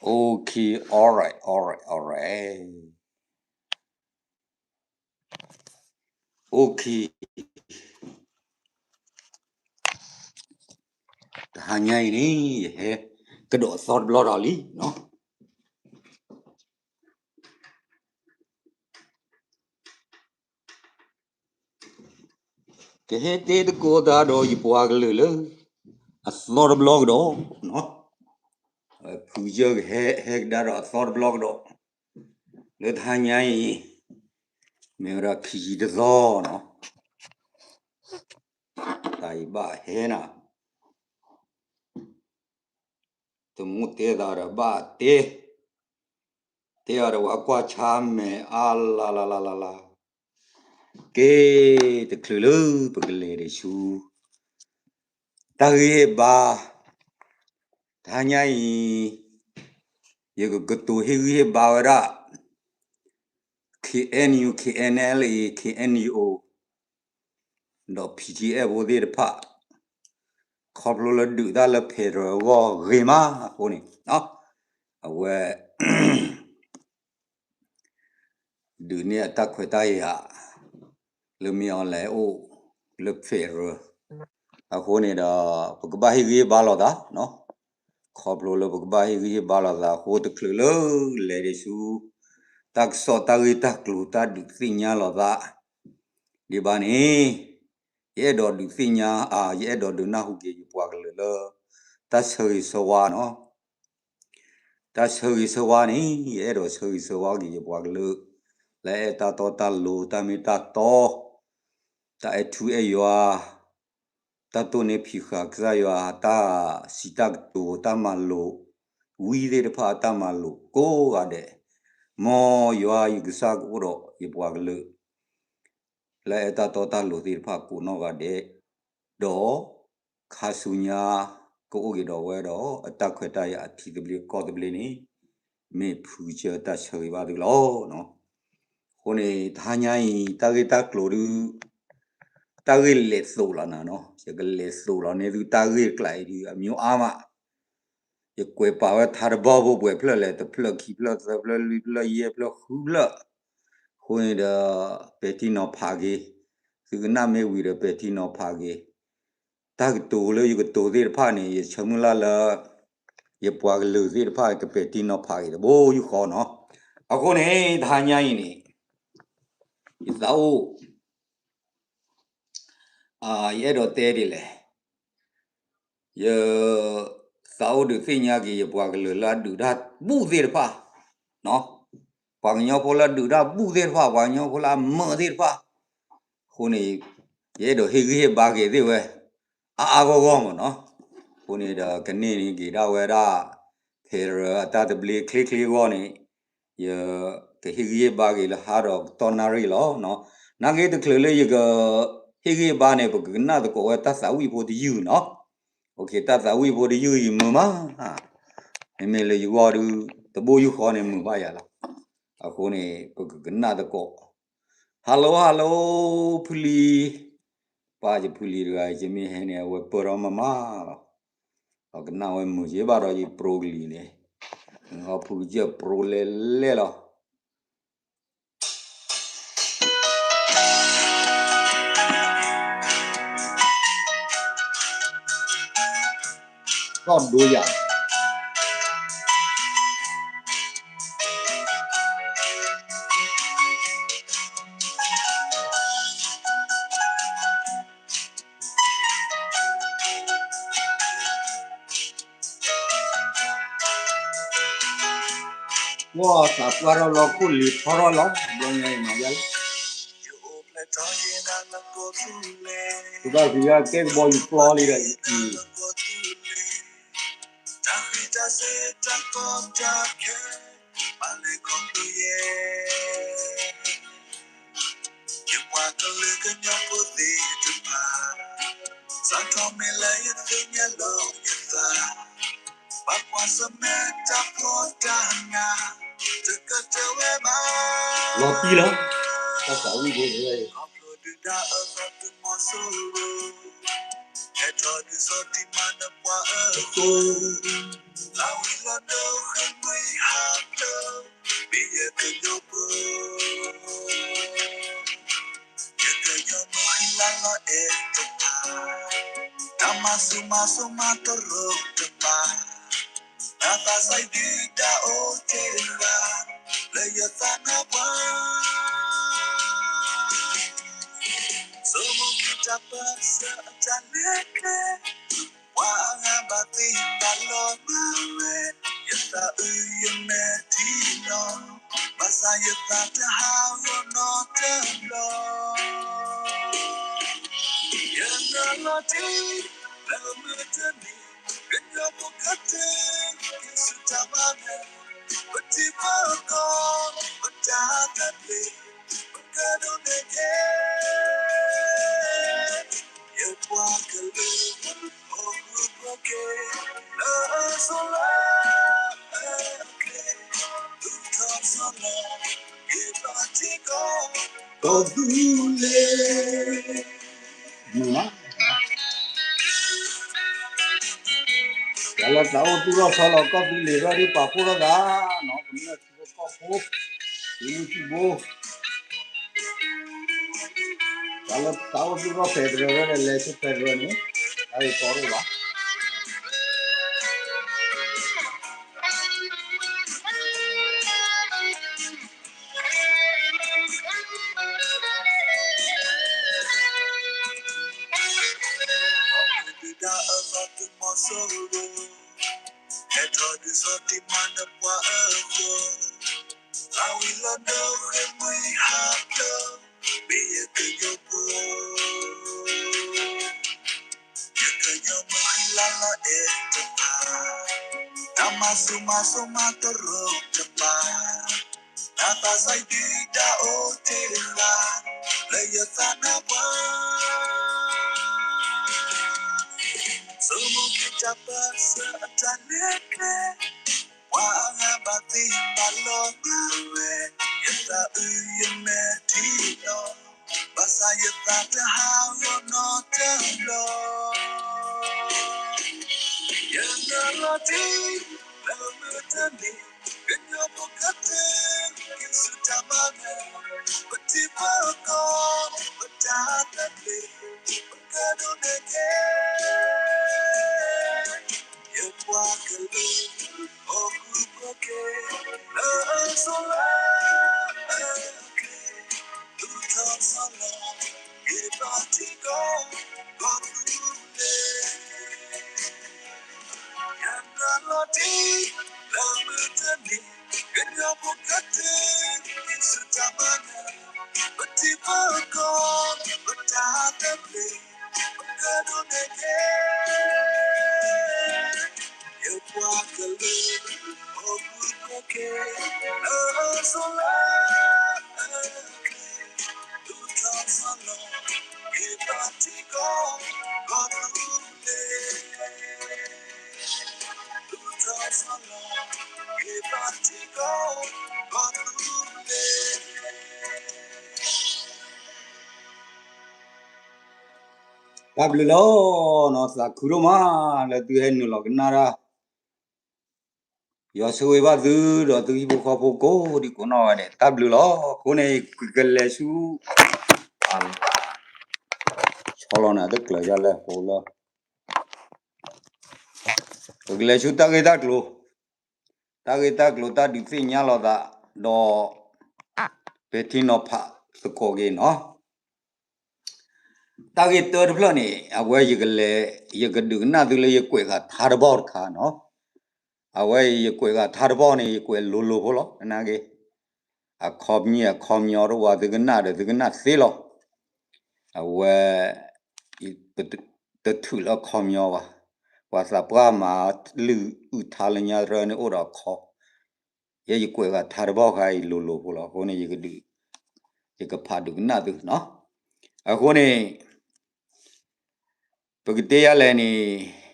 Okay, alright, alright, alright. Okay. တဟါညါအံၤန့ၣ် ယဟဲကဒီးအသီတဘျီဒီးလံနီၤ. ကဟဲတဲသကိးသးဒီးယပှၤကလုာ်လၢ အသီတဘျီကဒီးနီၤ. ဖုကစၢၢ်ကဟဲ ဟဲကဒါဒီးအသီတဘျီကဒီး လၢတဟါညါအံၤ မ့ၢ်ဝဲဒၣ်ခံဆံတသီနီၤ. တၢ်အံၤဘၣ်ဟဲနၤ တမူတဲသးဒီးဘၣ်တဲ, တဲအီၤဒီးဝဲကွၢ်ဆါမဲာ်အါလါလါလါလါလါ. ကဲ, တချုးလၢပကလဲၤဒံးဆူ တၢ်ဂ့ၢ်ဟ့ၣ်ဘါ, တဟါညါအံၤ ယကကတိၤဟ့ၣ်ဂံၢ်ဟ့ၣ်ဘါဝဲဒၣ် K N U, K N L A, K N U O ဒီး P T F ဖိသ့ၣ်တဖၣ် ခီဖျိလၢဒုးတၢ်လၢ federal အဂီၢ်ဂ့ၤမးအဃိန့ၣ်, အဝဲ ဒုးန့ၢ်အတၢ်ခွဲးတၢ်ယာ် လၢမ့ၢ်အီၤလဲၤအိၣ်လၢ federal အဃိန့ၣ်ဒီး ပကဘၣ်ဟ့ၣ်ဂံၢ်ဟ့ၣ်ဘါလိာ်သး, ခီဖျိလၢပကဘၣ်ဟ့ၣ်ဂံၢ်ဟ့ၣ်ဘါလိာ်သးအဃိ တချုးလၢလဲၤဒံးဆူ တၢ်ကစီၣ်တၢ်ဂ့ၢ်တၢ်ကျိၤတၢ်ဒုးသ့ၣ်ညါလိာ်သး ဒ်ဘၣ်န့ၣ်, ယအဲၣ်ဒိးဒုးသ့ၣ်ညါ, ယအဲၣ်ဒိးဒုးနၢ်ဟူက့ၤယပှၤကလုာ်လၢ တၢ်ဆၢဂ့ၤဆၢဝါနီၤ. တၢ်ဆၢဂ့ၤဆၢဝါန့ၣ် ယအဲၣ်ဒိးဆၢဂ့ၤဆၢဝါက့ၤယပှၤကလုာ် လၢအဲၣ်တၢ်တီတၢ်လိၤ တၢ်မ့ၢ်တၢ်တီ, တၢ်အဲၣ်ထူအဲၣ်ယွၤ, တၢ်တိၢ်န့ၢ်ဖံးဃာ်ကစၢ်ယွၤ, တၢ်စံးတၢ်ကတိၤ တၢ်မၤလိာ်, ဝံသ့ၣ်တဖၣ်အတၢ်မၤလိာ်ကိးဂၤဒဲး, မ်ယွၤယကစၢ်ကအိၣ်ဒီးယပှၤကလုာ် လၢအဲၣ်တၢ်တီတၢ်လိၤသ့ၣ်တဖၣ်ကိးနီၢ်ဂၤဒဲး, ဒီး ခါဆူညါ ကအိၣ်က့ၤဒီးဝဲဒီး အတၢ်ခွဲးတၢ်ယာ်အထံသဘျ့ကီၢ်သဘျ့န့ၣ် မ့ၢ်ဖုကစၢၢ်တၢ်ဆၢဂ့ၤဘၣ်သုလီၤ. အဃိန့ၣ် တဟါညါအံၤ တၢ်ဂ့ၢ်တၢ်ကျိၤဒုး တၢ်ဂ့ၢ်လဲၤသိးလီၤနၤနီၤ, ယကလဲၤသိးလီၤန့ၢ်သုတၢ်ဂ့ၢ်တကျါအံၤဒုး အမျိုးအါမး ယကွဲးပာ်ဝဲထါတဘီဖိ ပှဲၤဖျၢၣ်လဲၣ်, တဖျၢၣ်ခံဖျၢၣ်သၢဖျၢၣ်လွံၢ်ဖျၢၣ်ယဲၢ်ဖျၢၣ်ဃုဖျၢၣ်, အဃိန့ၣ်ဒီး ပဲာ်ထံနီၤဖးက့ၤ, သုကနၣ်မ့ၢ်ဝံၤဒီးပဲာ်ထံနီၤဖးက့ၤ, တၢ်ကတိၤလၢယကတိၤသ့ၣ်တဖၣ်န့ၣ် ယဆၢမုၢ်လၢ်လၢ ယပှၤကလုာ်သ့ၣ်တဖၣ်ကပဲာ်ထံနီၤဖးက့ၤတဘိယူၢ်ဃီနီၤ. အဃိန့ၣ် တဟါညါအံၤန့ၣ် ယသးအိၣ် ယအဲၣ်ဒိးတဲဒ်လဲၣ်, ယ သးအိၣ်ဒုးသ့ၣ်ညါက့ၤယပှၤကလုာ်လၢအဒုးတၢ်ဘူၣ်သ့ၣ်တဖၣ်, ပှၤကညီဖိလၢအဒုးတၢ်ဘူၣ်သ့ၣ်တဖၣ်, ပှၤကညီဖိလၢအမၢသ့ၣ်တဖၣ်, အဃိန့ၣ် ယအဲၣ်ဒိးဟ့ၣ်ဂံၢ်ဟ့ၣ်ဘါက့ၤသ့ၣ်ဝဲ အါအါဂီၢ်ဂီၢ်မ့ၢ်နီၤ. အဃိန့ၣ်ဒီး ကန့ၢ်န့ၢ်က့ၤဒၣ်ဝဲဒၣ် federal အတၢ်သဘျ့ချ့ချ့အဂီၢ်န့ၣ် ယကဟ့ၣ်ဂံၢ်ဟ့ၣ်ဘါက့ၤလၢဟါဒီးကတီၢ်နၣ်ရံၣ်လီၤ. နာ်က့တချုးလၢယက ဟ့ၣ်ဂံၢ်ဟ့ၣ်ဘါန့ၣ် ပကကနၣ်သကိးဝဲတၢ်သးဝံၣ်ဖိတယုၢ်နီၤ. တၢ်သးဝံၣ်ဖိတယုၢ်အံၤမုာ်မး, မ့မ့ၢ်လၢယဂီၢ်ဒုး တဘိယူၢ်ဃီန့ၣ်မုာ်ဘၣ်ယၤလီၤ. အဃိန့ၣ် ပကကနၣ်သကိး Hello hello ဖုလံၤ, ပၢ်ယဖုလံၤတဂၤ ယမ့ၢ်ဟဲန့ၣ် အဝဲပၢၢ်ထီၣ်မးမးလီၤ. ဒီးကနၣ်ဝဲမုာ်ယဲဘၣ်ဒီးယပြိကလံၤန့ၣ်, ဖုကစၢၢ်ပြိလဲၤလဲၤလီၤ. ထီၣ်ဒိယၤ ပှၤသးပှၢ်ထီၣ်လီၤခိၣ်လံၤထီထီၣ်လီၤ ဘျီညါအံၤမၤယါလီၤ. တဘၣ်သံယါကဲကဘီယူၤပျီလံဒီးအံၤ ယပှၤကလုာ်ကညီဖိသ့ၣ်တဖၣ်, စးထီၣ်မ့ၢ်လၢယသ့ၣ်ညါလိာ်ယသး, ဘၣ်ကွၢ်ဆၢၣ်မဲာ်တၢ်ဖှီၣ်တၢ်နး, တကတၢၢ်ဝဲဘၣ် လီၤတံၢ်လီၤ, တၢ်သးဝံၣ်ဖိန့ၣ် ခီဖျိဒုၣ်ဒါအၢသီသုးမီၤစိရိၤ, ဟဲ ထီၣ်ဒုးစီၤတံၢ်မၤနၢၤပှၤအဃိ, လၢဝံၤလီၤဒိဃ့မှံဟးဖျိး, မ့ၢ်ယကညီဖိ, ယကညီမုၣ်ဃံလၤလီၤအဲၣ်တဖၣ်, တၢ်မၤဆူၣ်မၤစိးမၤတရိးတဖၣ်, တၢ်သးစၢ်ဒုၣ်ဒါအိၣ်တ့ၢ်ဃာ်, လၢယသးနါပှၢ် ဆိမိၣ်က့ၤတၢ်ပၢဆှၢအတၢ်လဲၤကျဲ, ပှၤအါဂၤဘၣ်သံဘၣ်လီၤမၢ်ဝဲ, ယသးအုးယမဲာ်ထံလီၤ, ဘၣ်ဆၣ်ယသးတဟးဂီၤနီတဘျီ, ယနုာ်လီၤတ့ၢ် လၢမုၢ်တနံၤ, ကညီဖိကတၢၢ် က့ၤဆူတၢ်မၤနၢၤ, ပထံပကီၢ် ပတၢ်သဘျ့, ပကဒိးန့ၢ်က့ၤ ယပှၤကလုာ် အိၣ်မူဖိက့ၤ လၢအစိလၢအကျဲ, သူၣ်ထီၣ်စီလီၤ က့ၤဘၣ်ထံကီၢ် ကီၢ်သူလ့ၤ ပှၤလၢသးအိၣ်သူၣ်ထီၣ်စီလီၤ ကီၢ်သူလ့ၤ ရၢ်ဒ်ပာ်ဖှိၣ်ထီၣ်သး, ကမျၢၢ်ထံဖိကီၢ်ဖိ, ထံမုၢ်ထံဘိ, ပှၤလၢသးအိၣ်သူၣ်ထီၣ် federal ရၢ်ဒ်လဲၤဆူ federal န့ၣ်, တၢ်ဂ့ၢ်ကီဒိၣ်လီၤ. ဒုၣ်ဒါအၢသီသုးမီၤစိရိၤ, ဟဲထီၣ်ဒုးစီၤတံၢ်မၤနၢၤပှၤအဃိ, လၢဝံၤလီၤဒိဃ့မှံဟးဖျိး, မ့ၢ်ယကညီဖိ, ယကညီမုၣ်ဃံလၤလီၤအဲၣ်တဖၣ်, တၢ်မၤဆူၣ်မၤစိးမၤတရိးတဖၣ်, တၢ်သးစၢ်ဒုၣ်ဒါအိၣ်တ့ၢ်ဃာ်, လၢယသးနါပှၢ် ဆိမိၣ်က့ၤတၢ်ပၢဆှၢအတၢ်လဲၤကျဲ, ပှၤအါဂၤဘၣ်သံဘၣ်လီၤမၢ်ဝဲ, ယသးအုးယမဲာ်ထံလီၤ, ဘၣ်ဆၣ်ယသးတဟးဂီၤနီတဘျီ, ယနုာ်လီၤတ့ၢ် လၢမုၢ်တနံၤ, ကညီဖိကတၢၢ် က့ၤဆူတၢ်မၤနၢၤ, ပထံပကီၢ် ပတၢ်သဘျ့, ပကဒိးန့ၢ်က့ၤ ယပှၤကလုာ် အိၣ်မူဖိက့ၤ လၢအစိလၢအကျဲ, သူၣ်ထီၣ်စီလီၤ က့ၤဘၣ်ထံကီၢ် ကီၢ်သူလ့ၤ ယနုာ်လီၤတ့ၢ် လၢမုၢ်တနံၤ, ကညီဖိကတၢၢ် က့ၤဆူတၢ်မၤနၢၤ, ပထံပကီၢ် ပတၢ်သဘျ့, ပကဒိးန့ၢ်က့ၤ ယပှၤကလုာ် အိၣ်မူဖိက့ၤ လၢအစိလၢအကျဲ, သူၣ်ထီၣ်စီလီၤ က့ၤဘၣ်ထံကီၢ် ကီၢ်သူလ့ၤ, သူၣ်ထီၣ်စီလီၤ က့ၤဘၣ်ထံကီၢ် ကီၢ်သူလ့ၤ တၢ်ဘျုးလီၤ. သးခုဒိၣ်မး လၢသုဟဲနုာ်လီၤကနၣ်တၢ် ယွၤဆိၣ်ဂ့ၤဘၣ်သု ဒီးသုဟံၣ်ဖိဃီဖိကိးဒံကိးနီၢ်ဂၤဒဲး တၢ်ဘျုးလီၤ. အဃိန့ၣ် ပကလဲၤဆူ ဆီလီၤနၤတကျၢၤဒ်လဲၣ် အဃိလၢ ပကလဲၤဆူတၢ်ဂ့ၢ်တၢ်ကျိၤ, တၢ်ဂ့ၢ်တၢ်ကျိၤ တၢ်ဒုးသ့ၣ်ညါလိာ်သး ဒီး ပဲာ်ထံနီၤဖးသကိးက့ၤနီၤ. တၢ်ဂ့ၢ်တၢတဖျၢၣ်န့ၣ် အဝဲယကလဲၤ ယကဒုးကနၣ်သုလၢယကွဲးဃာ်ထါတဘီတခါနီၤ. အဝဲယကွဲးဃာ်ထါတဘီန့ၣ် ယကွဲးလိၤလိၤဖိလီၤ. နာ်က့ အခီပညီ အခီပညီတအိၣ်ဘၣ် သုကနၣ်ဒီးသုကနၣ်သ့လီၤ. အဝဲ တထုးလၢအခီပညီဘၣ်. ပှၤသးပှၢ်မၤလုၢ်အုၣ်ထါလၢညါတရၢန့ၣ်အိၣ်ဒီးအခီ, ယဲယကွဲးဃာ်ထါတဘီခါအံၤလိၤလိၤဖိလီၤ. အဃိန့ၣ် ယကဒုး ယကဖးဒုးကနၣ်သုနီၤ. အဃိန့ၣ် ပကတဲယၤလဲၣ်န့ၣ်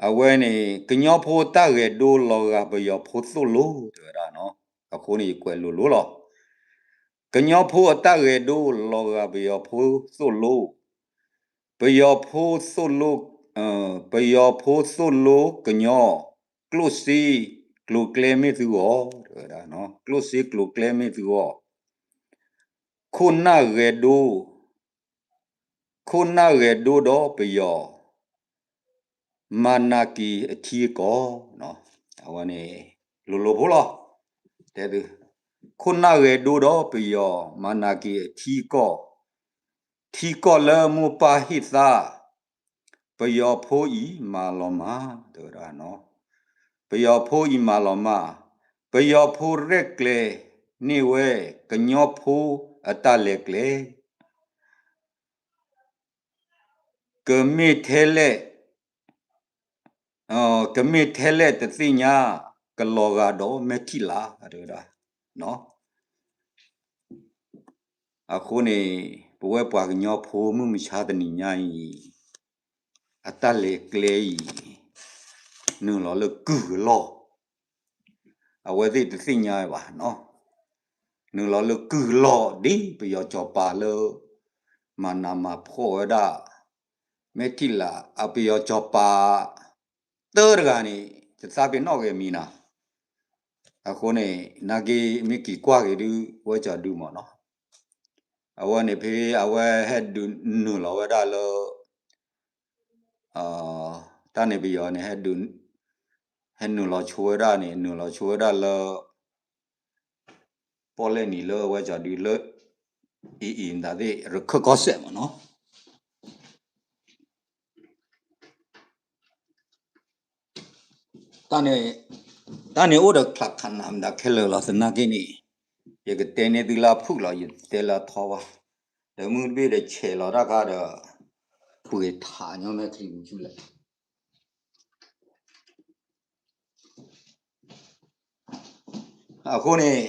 အဝဲန့ၣ် ကညီဖိအတၢ်ဂဲၤဒိလီၤဂာ်ပယီၤဖိသိၣ်လိ တဲဝဲဒၣ်နီၤ. အဃိန့ၣ် ယကွဲးလိၤလိၤလီၤ. ကညီဖိအတၢ်ဂဲၤဒိလီၤဂာ်ပယီၤဖိသိၣ်လိ, ပယီၤဖိသိၣ်လိ, ပယီၤဖိသိၣ်လိကညီ, ကျိၣ်စ့ကျိၤကျဲမ့ၢ်သုဂီၢ်, ကျိၣ်စ့ကျိၤကျဲမ့ၢ်သုဂီၢ်, ခိၣ်နၢ်ဂဲၤဒိ, ခိၣ်နၢ်ဂဲၤဒိဒီးပယီၤ မၤနၤက့ၤအထံအကီၢ်, အဝဲန့ၣ် လိၤလိၤဖိလီၤ, တဲသု, ခိၣ်နၢ်ဂဲၤဒိဒီးပယီၤ မၤနၤက့ၤအထံအကီၢ်, ထံကီၢ်လၢမိၢ်ပၢ်ဟ့ၣ်သါ, ပယီၤဖိအံၤမၤလီၤမၢ်, တဲဝဲဒၣ်, ပယီၤဖိအံၤမၤလီၤမၢ်, ပယီၤဖိရဲၣ်ကျဲၤန့ၢ်ဝဲ ကညီဖိအတၢ်လဲၤကျဲ ကမ့ၢ်ထဲလဲၣ်, ကမ့ၢ်ထဲလဲၣ်တသ့ၣ်ညါ, ကလီၤဂာ်ဒီးမဲာ်ထံလး, တဲဝဲဒၣ်. အဃိန့ၣ် ပဝဲပှၤကညီဖိမုၢ်မဆါတနံၤညါအံၤ အတၢ်လဲၤကျဲအံၤ နုာ်လီၤလၢကုၢ်အလီၢ်, အဝဲသ့ၣ်တသ့ၣ်ညါဘၣ်, နုာ်လီၤလၢကုၢ်အလီၢ် ဒ်ပယီၤစီၤပၤလၢ မၤနးမၤဖှီၣ်ဝဲဒၣ် မဲာ်ထံလး အပယီၤစီၤပၤ တၢတဂၤန့ၣ် တသးပ့ၤနီၣ်ဂ့ၤမံၤနၤ, အဃိန့ၣ် နာ်က့မ့ၢ်က့ၤကွၢ်က့ၤဒုး ဝဲစီၤဒုမ့ၢ်နီၤ, အဝဲန့ၣ်ဖဲအဝဲဟဲဒုး နုာ်လီၤဝဲဒၣ်လၢ တၢ်န့ၣ်ပယီၤန့ၣ် ဟဲနုာ်လီၤဆိဝဲဒၣ်န့ၣ် နုာ်လီၤဆိဝဲဒၣ်လၢ ပီၣ်လဲၣ်နံၤလၢဝဲစီၤဒုလၢ အံၤအံၤ မတၤသ့ၣ် ရခၢၣ်ကီၢ်စဲၣ်မ့ၢ်နီၤ. တၢ်န့ၣ်အိၣ်ဒီးချးခးနးမတၤခဲလၢာ်လီၤ. သနာ်က့န့ၣ် ယကတဲန့ၢ်သုလၢအဖုၣ်လီၤ, ယတဲလၢအထီဘၣ်, ဒီးမုၢ်တဘ့ၣ်ဒီးဆဲးလီၤတၢ်ခါဒီး ပှ့ၤထးညီမဲာ်ချံပူၤဆူလဲၣ်. အဃိန့ၣ်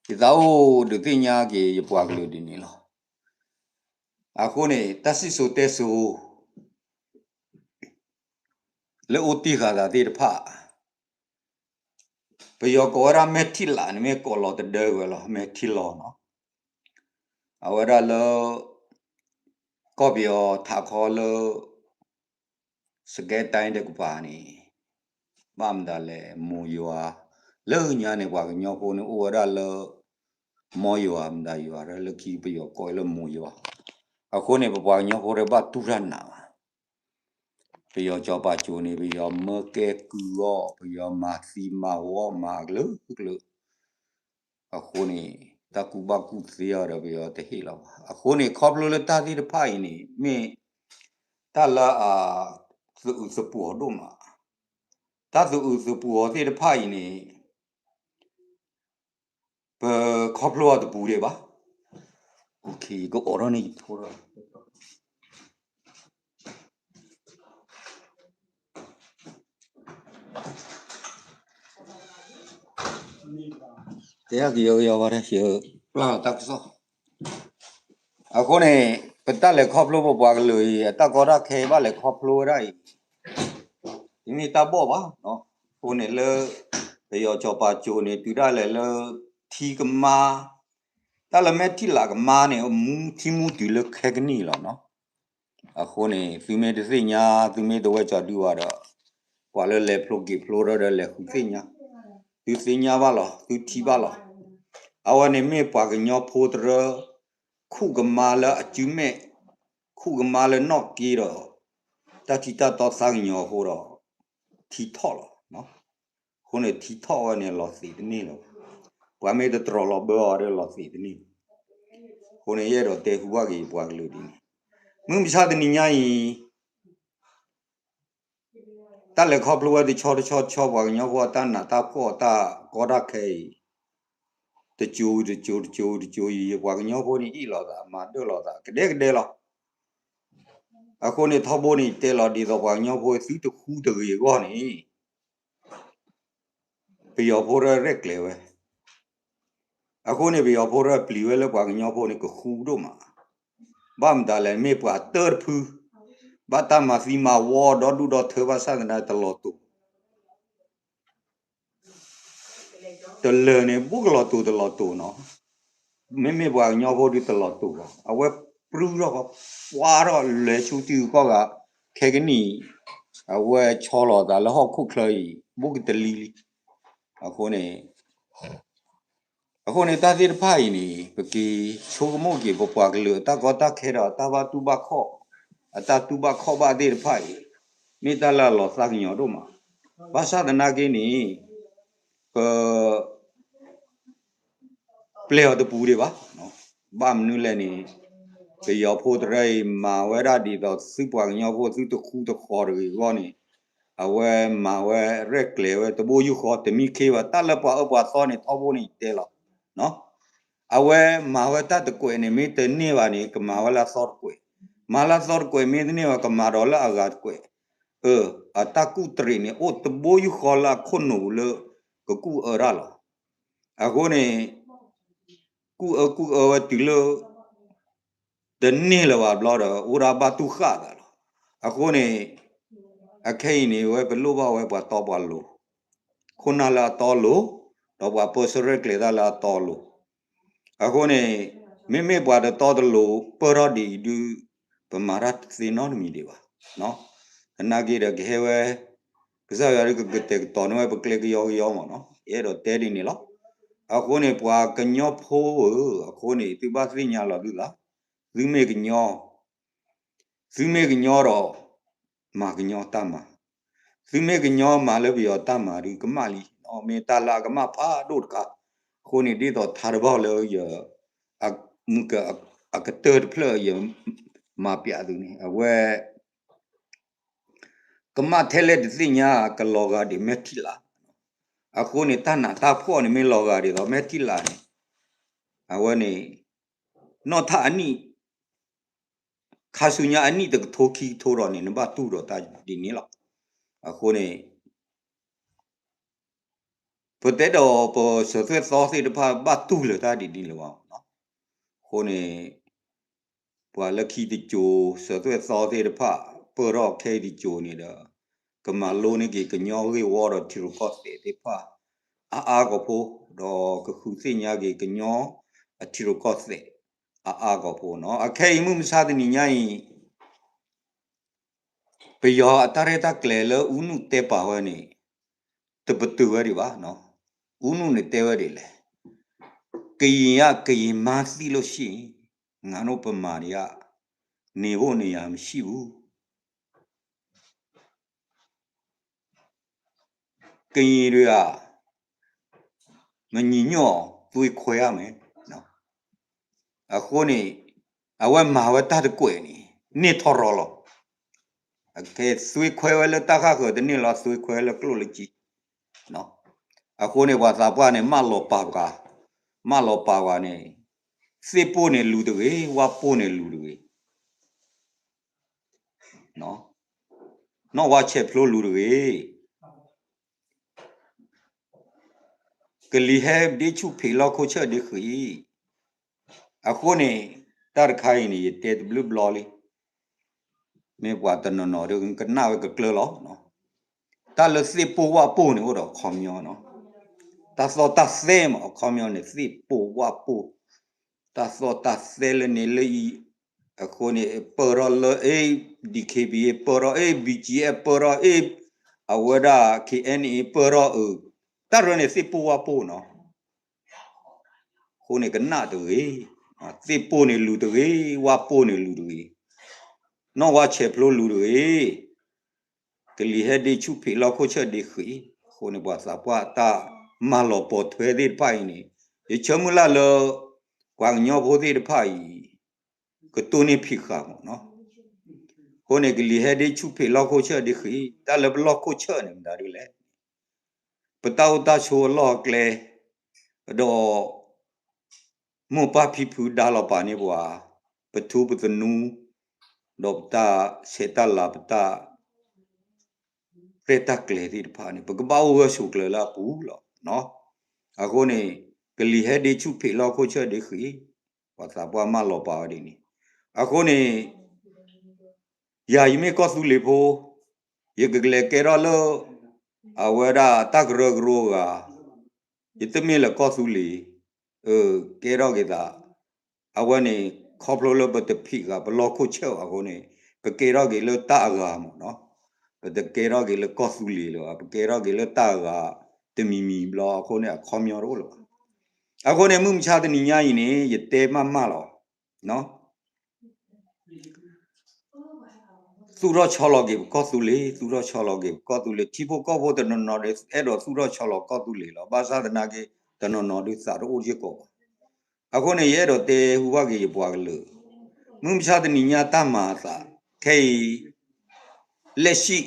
ယသးအိၣ်ဒုးသ့ၣ်ညါက့ၤယပှၤကလုာ်ဒ်န့ၣ်လီၤ. အဃိန့ၣ် တၢ်စံၣ်စိၤတဲစိၤ လၢအိၣ်တ့ၢ်ဃာ်သးသ့ၣ်တဖၣ် ပယီၤကိးဝဲဒၣ်မဲာ်ထံလးန့ၣ် မ့ၢ်ကိးလီၤတဒၢဝဲလီၤ, မဲာ်ထံလီၤနီၤ. အဝဲဒၣ်လၢ ကီၢ်ပယီၤထးခီလၢ စကဲတၢ်အံၤတကပၤန့ၣ် ဘၣ်မတၤလဲၣ် မိၢ်ယွၤ, လၢညါန့ၣ် ပှၤကညီဖိန့ၣ် အိၣ်ဝဲဒၣ်လၢ မိၢ်ယွၤ မတၤယွၤ လၢခံပယီၤကိးလၢမိၢ်ယွၤ. အဃိန့ၣ် ပပှၤကညီဖိတဘၣ်တူၢ်တၢ်နးဘၣ်. ပယီၤစီၤပၤစိၤန့ၣ် ပယီၤမၢကဲကုၢ်အီၤ, ပယီၤမၤသံမၤဝီမၤကလုာ်ကလုာ်. အဃိန့ၣ် တၢ်ကူၣ်ဘၣ်ကူၣ်သ့အီၤဒီး ပယီၤတဟ့ၣ်လီၤဘၣ်. အဃိန့ၣ် ခီဖျိလၢတၢ်သ့ၣ်တဖၣ်အံၤန့ၣ် မ့ၢ်တၢ်လၢအ သအုးသပှီၤဒိၣ်မး, တၢ်သအုးသပှီၤသ့ၣ်တဖၣ်အံၤန့ၣ် ပခီဖျိအီၤတပူၤဒံးဘၣ်. ကအိးထီၣ်န့ၢ်ယဖိဒီး တဲကယီကယီဘၣ်ဒီး ယပျၢ်လီၤတၢ်ကစီၣ်. အဃိန့ၣ် ပတၢ်လဲၤခီဖျိပပှၤကလုာ်အံၤ အတၢ်ကီတၢ်ခဲဘၣ်လဲၤခီဖျိဝဲဒၣ်အံၤ တမ့ၢ်တၢ်ဘီၣ်ဘၣ်. အဃိန့ၣ်လၢ ပယီၤစီၤပၤစိၤန့ၣ် တုၤဒၣ်လဲာ်လၢ ထံကမါ, တၢ်လၢမဲာ်ထံလးကမါန့ၣ် မူထံမူတုၤလၢခဲကနံၣ်လီၤနီၤ. အဃိန့ၣ် သုမ့ၢ်တသ့ၣ်ညါ သုမ့ၢ်တဝဲစီၤဒုဘၣ်ဒီး ပှၤလၢလဲၤဖျိက့ၤဖျိဒီး လဲၤဃုသ့ၣ်ညါ, သုသ့ၣ်ညါဘၣ်လီၤ သုထံၣ်ဘၣ်လီၤ. အဝဲန့ၣ်မ့ၢ်ပှၤကညီဖိတရၢ ခူၣ်ကမါလၢအစုမဲာ်, ခူၣ်ကမါလၢနီၣ်က့ဒီး တၢ်ထံတၢ်တီသးကညီၤအဃိဒီး ထံထီၣ်လီၤ. အဃိန့ၣ် ထံထီၣ်ဝဲန့ၣ် လီၤသ့းတန့ၢ်လၢၤဘၣ်. ပှၤမ့ၢ်တတြီၤလီၤဘၢအီၤဒီး လီၤသ့းတန့ၢ်လၢၤဘၣ်. အဃိန့ၣ် ယအဲၣ်ဒိးတဲဟူဘၣ်က့ၤယပှၤကလုာ်ဒ်န့ၣ်, မုၢ်မဆါတနံၤညါအံၤ တၢ်လဲၤခီဖျိဝဲတဆီတဆီတဆီ ပှၤကညီဖိအတၢ်နးတၢ်ဖှီၣ်တၢ်ကီတၢ်ခဲအံၤ တစိၤတစိၤတစိၤတစိၤအံၤ ယပှၤကညီဖိန့ၣ် အ့ၣ်လိာ်သး မၤဒၢၣ်လိာ်သး ကဒဲကဒဲလီၤ. အဃိန့ၣ် ထီဘိန့ၣ် ယတဲလီၤဒ်သိးပှၤကညီဖိ သုတဃူတဂ့ၤအဂီၢ်န့ၣ် ပယီၤဖိရဲၣ်ကျဲၤဝဲ. အဃိန့ၣ် ပယီၤဖိရဲၣ်ပျံၤဝဲလၢပှၤကညီဖိန့ၣ် ကဃူဒိၣ်မး. ဘၣ်မတၤလဲၣ် မ့ၢ်ပှၤတၢတဖု, ဘၣ်တၢ်မၤသံမၤဝီဒီဒူၣ်ဒီထၢဘၣ်ဆၣ်သနာ်က့ တလီၤတူာ် တလၢာ်န့ၣ် ဘူးကလီၤတူာ်တလီၤတူာ်နီၤ. မ့မ့ၢ်ပှၤကညီဖိဒုးတလီၤတူာ်ဘၣ်. အဝဲ ပြူထီၣ်ကီး ဖးထီၣ်လဲၤဆူတံၢ်ကီၢ်ဂၤ ခဲကနံၣ် အဝဲဆီလီၤသးလၢဟီၣ်ခိၣ်ချၢအံၤ ဘူးကတလံၤလံ. အဃိန့ၣ် အဃိန့ၣ် တၢ်သ့ၣ်တဖၣ်အံၤန့ၣ် ပက့ၤဆိကမိၣ်က့ၤ ပပှၤကလုာ်အတၢ်ကီတၢ်ခဲဒီး အတၢ်ဘၣ်တူၢ်ဘၣ်ခီၣ် အတၢ်တူၢ်ဘၣ်ခီၣ်ဘၣ်သ့ၣ်တဖၣ်အံၤ မ့ၢ်တၢ်လၢအလီၤသးကညီၤဒိၣ်မး. ဘၣ်ဆၣ်သနာ်က့န့ၣ် ပ ပျဲအီၤတပူၤဒံးဘၣ်. ဘၣ်မနုၤလဲၣ်န့ၣ် ပယီၤဖိတရၢအံၤ မၤဝဲဒၣ်ဒ်သိးသုပှၤကညီဖိ သုတဃူတဃီၤတဂ့ၤအဂီၢ်န့ၣ် အဝဲမၤဝဲရဲၣ်ကျဲၤဝဲတဘိယူၢ်ဃီ တမံခ့ဘၣ် တၢ်လၢပှၤအၢပှၤသီန့ၣ် ထီဘိန့ၣ်ယတဲလီၤ. အဝဲမၤဝဲတၢ်တကွဲးန့ၣ် မ့ၢ်တန့ၢ်ဘၣ်န့ၣ် ကမၤဝဲလၢအသီတကွဲး, မၤလၢအသီတကွဲး မ့ၢ်တန့ၢ်ဘၣ် ကမၤဒီးလၢအဂၤတကွဲး. အၢ အတၢ်ကူၣ်တရံးန့ၣ် အိၣ်တဘိယူၢ်ဃီလၢအခိၣ်နူာ်ပူၤလၢ ကကူၣ်အၢတၢ်လီၤ. အဃိန့ၣ် ကူၣ်အၢကူၣ်အၢဝဲတုၤလၢ တန့ၢ်လၢၤဘၣ်ဘျီဒီး အိၣ်ဒၣ်ဘၣ်တူၢ်ဃာ်သးလီၤ. အဃိန့ၣ် အခဲအံၤန့ၣ် ဝဲပလိၣ်ဘၣ်ဝဲပှၤတီပှၤလိၤ ခိၣ်နၢ်လၢအတီအလိၤ ဒီးပှၤပၢဆှၢရဲၣ်ကျဲၤတၢ်လၢအတီအလိၤ. အဃိန့ၣ် မ့မ့ၢ်ပှၤတတီတလိၤ ပၢၢ်ထီၣ်ဒ်အံၤဒုး ပမၤတၢ်တသ့နီတမံၤဒံးဘၣ်. သနာ်က့ဒီး ကဟဲဝဲ ကစၢ်ယွၤဒုးကကတဲာ်ကတီၤန့ၢ်ဝဲပကျဲကယီကယီမ့ၢ်နီၤ ယအဲၣ်ဒိးတဲဒ်န့ၣ်လီၤ. အဃိန့ၣ် ပှၤကညီဖိဧၢ, အဃိန့ၣ် သုဘၣ်သ့ၣ်ညါလီၤသုသး, သုမ့ၢ်ကညီ သုမ့ၢ်ကညီဒီး မၤကညီတၢ်မၤ, သုမ့ၢ်ကညီမၤလၢပယီၤတၢ်မၤဒုးကမၣ်လံ, မ့ၢ်တၢ်လၢအကမၣ်ဖးဒိၣ်တခါ, အဃိန့ၣ် ဒ်သိးထါတဘီလၢယ မုၢ်က အကတၢၢ်တဖျၢၣ်ယ မၤပျးသုန့ၣ် အဝဲ ကမၣ်ထဲလဲၣ်တသ့ၣ်ညါ ကလီၤဂာ်ဒ်မဲာ်ထံလာ်, အဃိန့ၣ် တၢ်နးတၢ်ဖှီၣ်န့ၣ်မ့ၢ်လီၤဂာ်ဒ်သိးမဲာ်ထံလာ်န့ၣ်, အဝဲန့ၣ် နီၢ်ထၣ်အနံၣ် ခါဆူညါအနံၣ်တကထိခံကထိဒီးန့ၣ် နဘၣ်တူၢ်ဒီးတၢ်ဒ်န့ၣ်လီၤ. အဃိန့ၣ် ပတဲဒီးပစၢၤသွဲၣ်သီသ့ၣ်တဖၣ်ဘၣ်တူၢ်လၢတၢ်ဒ်န့ၣ်လၢၤဘၣ်မ့ၢ်နီၤ. အဃိန့ၣ် ပှၤလၢခံတစိၤ စၢၤသွဲၣ်သီသ့ၣ်တဖၣ် ပၢၢ်ထီၣ်ခဲအံၤတစိၤန့ၣ်ဒီး ကမၤလိန့ၢ်က့ၤကညီဂ့ၢ်ဝီဒီးထံရူၢ်ကီၢ်သဲးသ့ၣ်တဖၣ် အါအါဂီၢ်ဖိ, ဒီးကဃုသ့ၣ်ညါက့ၤကညီအထံရူၢ်ကီၢ်သဲး အါအါဂီၢ်ဖိနီၤ. အခဲအံၤမုၢ်မဆါတနံၤညါအံၤ ပယီၤအတၢ်ရဲၣ်တၢ်ကျဲၤလၢအူနုၣ်တဲပာ်ဝဲန့ၣ် တပတုာ်ဝဲဒံးဘၣ်. အူနုၣ်န့ၣ်တဲဝဲဒ်လဲၣ်, ကရင်က ကရင်မှန်းသိလို့ရှိရင် ငါတို့ဗမာတွေက နေဖို့နေရာမရှိဘူး. ကရင်တွေက မညီညွတ်အောင် သွေးခွဲရမယ်. အဃိန့ၣ် အဝဲမၤဝဲတၢ်တကွဲးန့ၣ် န့ၢ်ထီၣ်ရီလီၤ. အခဲသွေးခွဲဝဲလၢတၢ်ဃၣ်ဃၢၤတန့ၢ်လီၤ, သွေးခွဲလၢကျိၣ်လၢစ့. အဃိန့ၣ် ပှၤသးပှၢ်န့ၣ် မၢလီၤပာ်ပှၤ, မၢလီၤပာ်ပှၤန့ၣ် သ့ၣ်ပိၢ်န့ၣ်လူၤတဂ့ၤ, ဝၣ်ပိၢ်န့ၣ်လူၤတဂ့ၤ, နီၢ်ဝါဆဲးဖျိလူၤတဂ့ၤ. ကလံၤဟဲဒ့ဆူၣ်ဖံးလီၢ်ခိၣ်ဆၢၣ်ဒ့ဃံး. အဃိန့ၣ် တၢ်တခါအံၤန့ၣ် ယတဲတဘျုးဘျီလံ, မ့ၢ်ပှၤတနီၤနီၤဒီးကနၣ်ဝဲကကျၢၤလီၤ. တၢ်လၢသ့ၣ်ပိၢ်ဝၣ်ပိၢ်န့ၣ်အိၣ်ဒီးအခီပညီနီၤ. တၢ်သီၣ်တၢ်သဲမ့ၢ်အခီပညီန့ၣ် သ့ၣ်ပိၢ်ဝၣ်ပိၢ်, တၢ်သီၣ်တၢ်သဲလၢန့ၣ်လၢအံၤ, အဃိန့ၣ် ပၢၢ်ထီၣ်လၢ A, DKBA ပၢၢ်ထီၣ် A, BGF ပၢၢ်ထီၣ် A, အဝဲဒၣ် KNA ပၢၢ်ထီၣ်အၢ, တၢ်ရၢန့ၣ်သ့ၣ်ပိၢ်ဝၣ်ပိၢ်နီၤ. အဃိန့ၣ်ကနၣ်တဂ့ၤ, သ့ၣ်ပိၢ်န့ၣ်လူၤတဂ့ၤ, ဝၣ်ပိၢ်န့ၣ်လူၤတဂ့ၤ, နီၢ်ဝါဆဲးဖျိလူၤတဂ့ၤ. ကလံၤဟဲဒ့ဆူၣ်ဖံးလီၢ်ခိၣ်ဆၢၣ်ဒ့ဃံး. အဃိန့ၣ် ပှၤသးပှၢ်တၢ်မၢလီၤပိာ်ထွဲသ့ၣ်တဖၣ်အံၤန့ၣ် ယဆၢမုၢ်လၢ်လၢ ပှၤကညီဖိသ့ၣ်တဖၣ်အံၤ ကတိၢ်န့ၢ်ဖံးဃာ်မ့ၢ်နီၤ. အဃိန့ၣ် ကလံၤဟဲဒ့ဆူၣ်ဖံးလီၢ်ခိၣ်ဆၢၣ်ဒ့ဃံး, တၢ်လၢပလီၢ်ခိၣ်ဆၢၣ်န့ၣ်မတၤဒ်လဲၣ်, ပတၢ်အိၣ်တၢ်ဆိးအလီၢ်အကျဲ, ဒီး မိၢ်ပၢ်ဖံဖုဒါလီၤပာ်န့ၢ်ပှၤ, ပထူပသနူ, ဒီးပတၢ်ဆဲးတၢ်လၤ ပတၢ်ရဲၣ်တၢ်ကျဲၤသ့ၣ်တဖၣ်န့ၣ် ပကဘၣ်အိၣ်ဂၢၢ်ဆိးကျၢၤလၢအပူၤလီၤ. အဃိန့ၣ် ကလံၤဟဲဒ့ဆူၣ်ဖံးလီၢ်ခိၣ်ဆၢၣ်ဒ့ဃံး, ပှၤသးပှၢ်မၢလီၤပာ်ဝဲဒ်န့ၣ်. အဃိန့ၣ် ယၤယမ့ၢ်ကီၢ်သူလ့ၤဖိ, ယကကလဲၤကဲထီၣ်လၢ အဝဲဒၣ်တၢ်ကရၢကရိအဂၤ, ယတမ့ၢ်လၢကီၢ်သူလ့ၤ, ကဲထီၣ်က့ၤသး, အဝဲန့ၣ် ခီဖျိလၢပတဖံးဃာ်ပလီၢ်ခိၣ်ဆၢၣ်အဃိန့ၣ် ပကဲထီၣ်က့ၤလၢတၢ်အဂၤမ့ၢ်နီၤ, ပတကဲထီၣ်က့ၤလၢကီၢ်သူလ့ၤလၢၤဘၣ်, ပကဲထီၣ်က့ၤလၢတၢ်အဂၤတမံၤမံၤဘျီအဃိန့ၣ် အခီပညီတအိၣ်လၢၤဘၣ်. အဃိန့ၣ် မုၢ်မဆါတနံၤညါအံၤန့ၣ် ယတဲမးမးလီၤ. သူၣ်ထီၣ်ဆီလီၤက့ၤပကီၢ်သူလ့ၤ, သူၣ်ထီၣ်ဆီလီၤက့ၤပကီၢ်သူလ့ၤ, ထံဖိကီၢ်ဖိတနီၤနီၤဒီး အဲၣ်ဒိးသူၣ်ထီၣ်ဆီလီၤကီၢ်သူလ့ၤလီၤ. ဘၣ်ဆၣ်သနာ်က့ တနီၤနီၤဒုးသးတအိၣ်စ့ၢ်ကီးဘၣ်. အဃိန့ၣ် ယအဲၣ်ဒိးတဲဟူဘၣ်က့ၤယပှၤကလုာ်, မုၢ်မဆါတနံၤညါတၢ်မၤအသး ခဲအံၤ လက်ရှိ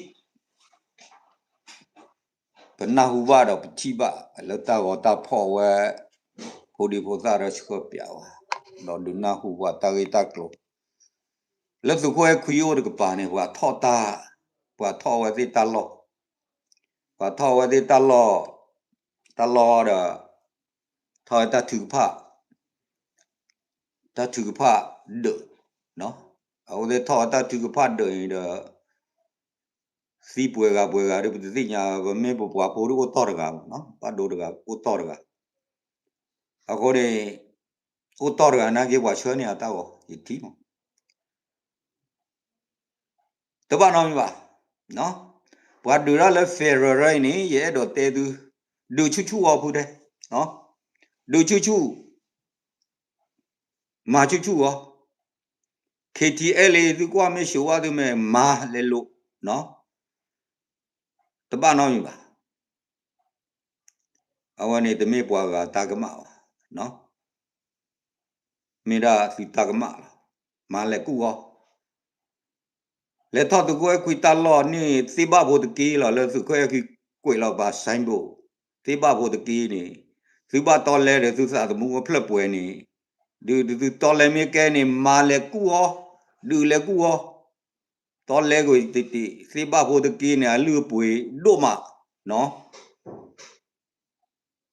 ပနၢ်ဟူဘၣ်ဒီးပထံၣ်ဘၣ်လၢတၢ်ဂီၤတၢ်ဖီၣ်ဝဲ ဖိဒံဖိသၣ်ဒီးဆှၢပၠးဝဲ ဒီးဒုးနၢ်ဟူပှၤတၢ်ဂ့ၢ်တၢ်ကျိၤ လၢသုးခိၣ်အဲၣ်ခွံအိၣ်တကပၤန့ၣ် ပှၤထီၣ်တၢ်, ပှၤထီၣ်ဝဲသ့ၣ်တၢ်လီၢ်, ပှၤထီၣ်ဝဲသ့ၣ်တၢ်လီၢ်, တၢ်လီၢ်ဒီး ထီၣ်ဝဲတၢ်ထုကဖၣ်, တၢ်ထုကဖၣ်ဒၢး, အဝဲသ့ၣ်ထီၣ်ဝဲတၢ်ထုကဖၣ်ဒၢးအံၤဒီး သံပှဲၤဂၤပှဲၤဂၤဒီး ပတသ့ၣ်ညါ, ပမ့ၢ်ပပှၤဖိဒုးအိၣ်တီၢ်တဂၤမ့ၢ်နီၤ, ဘၣ်ဒိတဂၤအိၣ်တီၢ်တဂၤ, အဃိန့ၣ် အိၣ်တီၢ်တဂၤနာ်က့ ပှၤဆှၢန့ၢ်အတၢ်ဂီၤ ယထံၣ်မး တဘၣ်နီတမံၤဘၣ်. ပှၤဒုးတၢ်လၢ federal အံၤန့ၣ် ယအဲၣ်ဒိးတဲသု, ဒုးဆူၣ်ဆူၣ်အီၤဖုတဲ, ဒုးဆူၣ်ဆူၣ်, မၤဆူၣ်ဆူၣ်အီၤ, KTLA သုကွၢ်မ့ၢ် ရှုံးဝါ သုမ့ၢ်မၤလဲၤလိာ်, တဘၣ်နီတမံၤဘၣ်. အဝဲန့ၣ်တမ့ၢ်ပှၤဂၤတၢ်ကမၣ်ဘၣ်, မ့ၢ်ဒၣ်သုတၢ်ကမၣ်လီၤ. မၤလဲၤကူၣ်အီၤ, လဲၤထီၣ်သုးခိၣ်အဲၣ်ခွံတၢ်လီၢ်န့ၣ် သ့ၣ်ဘၣ်ဖိတက့ၢ်လီၤ, လၢသုးခိၣ်အဲၣ်ခွံကွဲးလီၤပာ် signboard, သ့ၣ်ဘၣ်ဖိတက့ၢ်န့ၣ်, သုဘၣ်တီလဲဒီးသုသးသမူအဖျၢၣ်ပှဲၤန့ၣ်, ဒုးသုတီလဲမ့ၢ်ကဲန့ၣ် မၤလဲၤကူၣ်အီၤ, ဒုးလဲၤကူၣ်အီၤ, တီလဲကွံာ်တ့ၢ်တ့ၢ်, သ့ၣ်ဘၣ်ဖိတက့ၢ်န့ၣ် အလုၢ်အပှ့ၤဒိၣ်မး,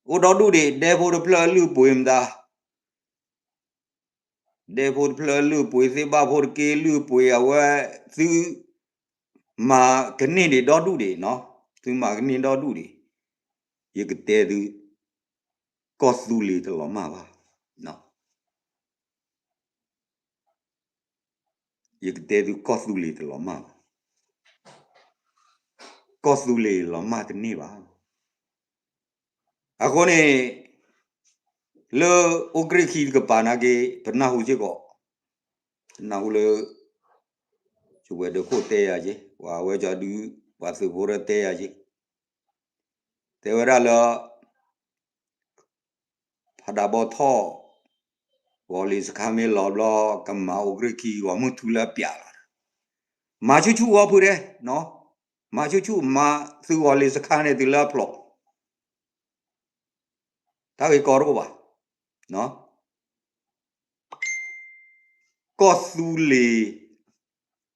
အိၣ်ဒီဒူၣ်ဒံး, ဒဲဖိတဖျၢၣ်အလုၢ်အပှ့ၤမတၤ ဒဲဖိတဖျၢၣ်အလုၢ်အပှ့ၤ, သ့ၣ်ဘၣ်ဖိတက့ၢ်အလုၢ်အပှ့ၤ, အဝဲ သုမၤကန့ၢ်ဒံးဒီဒူၣ်ဒံး, သုမၤကန့ၢ်ဒီဒူၣ်ဒံး, ယကတဲသု, ကီၢ်သူလ့ၤတလီၤမၢ်ဘၣ်, ယကတဲသု ကီၢ်သူလ့ၤတလီၤမၢ်ဘၣ်, ကီၢ်သူလ့ၤလီၤမၢ်တန့ၢ်ဘၣ်. အဃိန့ၣ် လၢအိၣ်ကြ့ၢ်ခံတကပၤနာ်က့ ပနၢ်ဟူစ့ၢ်ကီး, ပနၢ်ဟူလၢ ယဝဲၤဒၢးခိၣ်တဲယၤက့ၤ, ပှၤဝဲကီဒုး ပှၤသုးဖိဒီးတဲယၤက့ၤ, တဲဝဲဒၣ်လၢ ဖးဒးဘီထီၣ် ဂီၤလ့ၤစခါမ့ၢ်လီၤဘျီ ကမၤအိၣ်ကြ့ၢ်ခံ ဂီၤမုၢ်ထူလၢအပျးလီၤ, မၤဆူၣ်ဆူၣ်အီၤဖုတဲ, မၤဆူၣ်ဆူၣ် မၤသုးဂီၤလ့ၤစခါန့ၣ် သုလၢအဖျိး တၢ်ဂ့ၢ်ကီတအိၣ်ဘၣ်. ကီၢ်သူလ့ၤ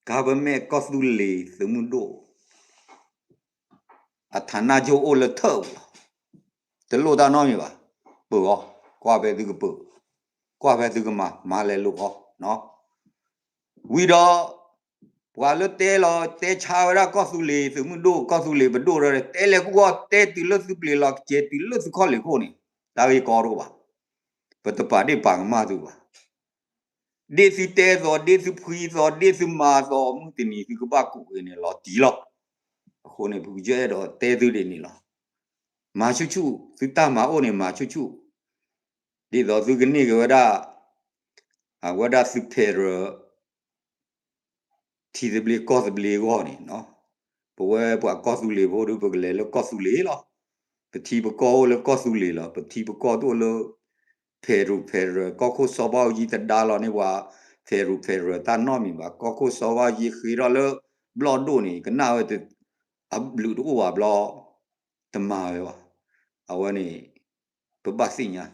government ကီၢ်သူလ့ၤသုးမုၢ်ဒိၣ် အ ဌာနချုပ် အိၣ်လၢထၢၣ်ပူၤလီၤ. တလိၣ်တၢ်နီတမံၤဘၣ်. ပၢၤအီၤ, ကွၢ်ဖဲသုကပၢၤ, ကွၢ်ဖဲသုကမၤ, မၤလဲၤလိာ်အီၤ. ဝံၤဒီး ပှၤလၢတဲလီၤ တဲဆါဝဲဒၣ်ကီၢ်သူလ့ၤသုးမုၢ်ဒိၣ် ကီၢ်သူလ့ၤပဒိၣ်ဒီး တဲလဲၤကူၣ်အီၤ တဲတုၤလၢသုပျ့ၤလီၤကဲၤတုၤလၢသုခီၣ်လ့ၢ်ခိၣ်န့ၣ် တၢ်ဂ့ၢ်ကီတအိၣ်ဘၣ်. ပတပာ်ဒ့ၣ်ပာ်ကမၣ်သုဘၣ်. ဒ့ၣ်သုတဲသိး ဒ့ၣ်သုဖှံသိး ဒ့ၣ်သုမၤသိး မုၢ်တနံၤသုကဘၣ်ကူးက့ၤန့ၣ် လီၤတံၢ်လီၤ. အဃိန့ၣ် ပကစၢၢ်အဲၣ်ဒိးတဲသုဒ်န့ၣ်လီၤ. မၤဆူၣ်ဆူၣ်, သုတၢ်မၤအိၣ်န့ၣ် မၤဆူၣ်ဆူၣ်, ဒ်သိးသုကန့ၢ်က့ၤဝဲဒၣ် အဝဲဒၣ်သု federal ထံသဘျ့ကီၢ်သဘျ့အဂီၢ်န့ၣ်, ပဝဲပှၤကီၢ်သူလ့ၤဖိဒီး ပကလဲၤလၢကီၢ်သူလ့ၤလီၤ. ပထံပကီၢ်အိၣ်လၢကီၢ်သူလ့ၤလီၤ. ပထံပကီၢ်တအိၣ်လၢ federal federal, ကီၢ်ခိၣ်စီၤဘၣ်အူကၠံတဒါလီၤန့ၢ်ပှၤ federal federal တၢ်နီတမံၤဘၣ်. ကီၢ်ခိၣ်စီၤဘၣ်အူကၠံဃ့ထီၣ်လၢဘျီၣ်ဒိၣ်န့ၣ် ကနၣ်ဝဲ အဘျုးတအိၣ်ဘၣ်ဘျီ တမၤဝဲဘၣ်. အဝဲန့ၣ် ပဘၣ်သ့ၣ်ညါ.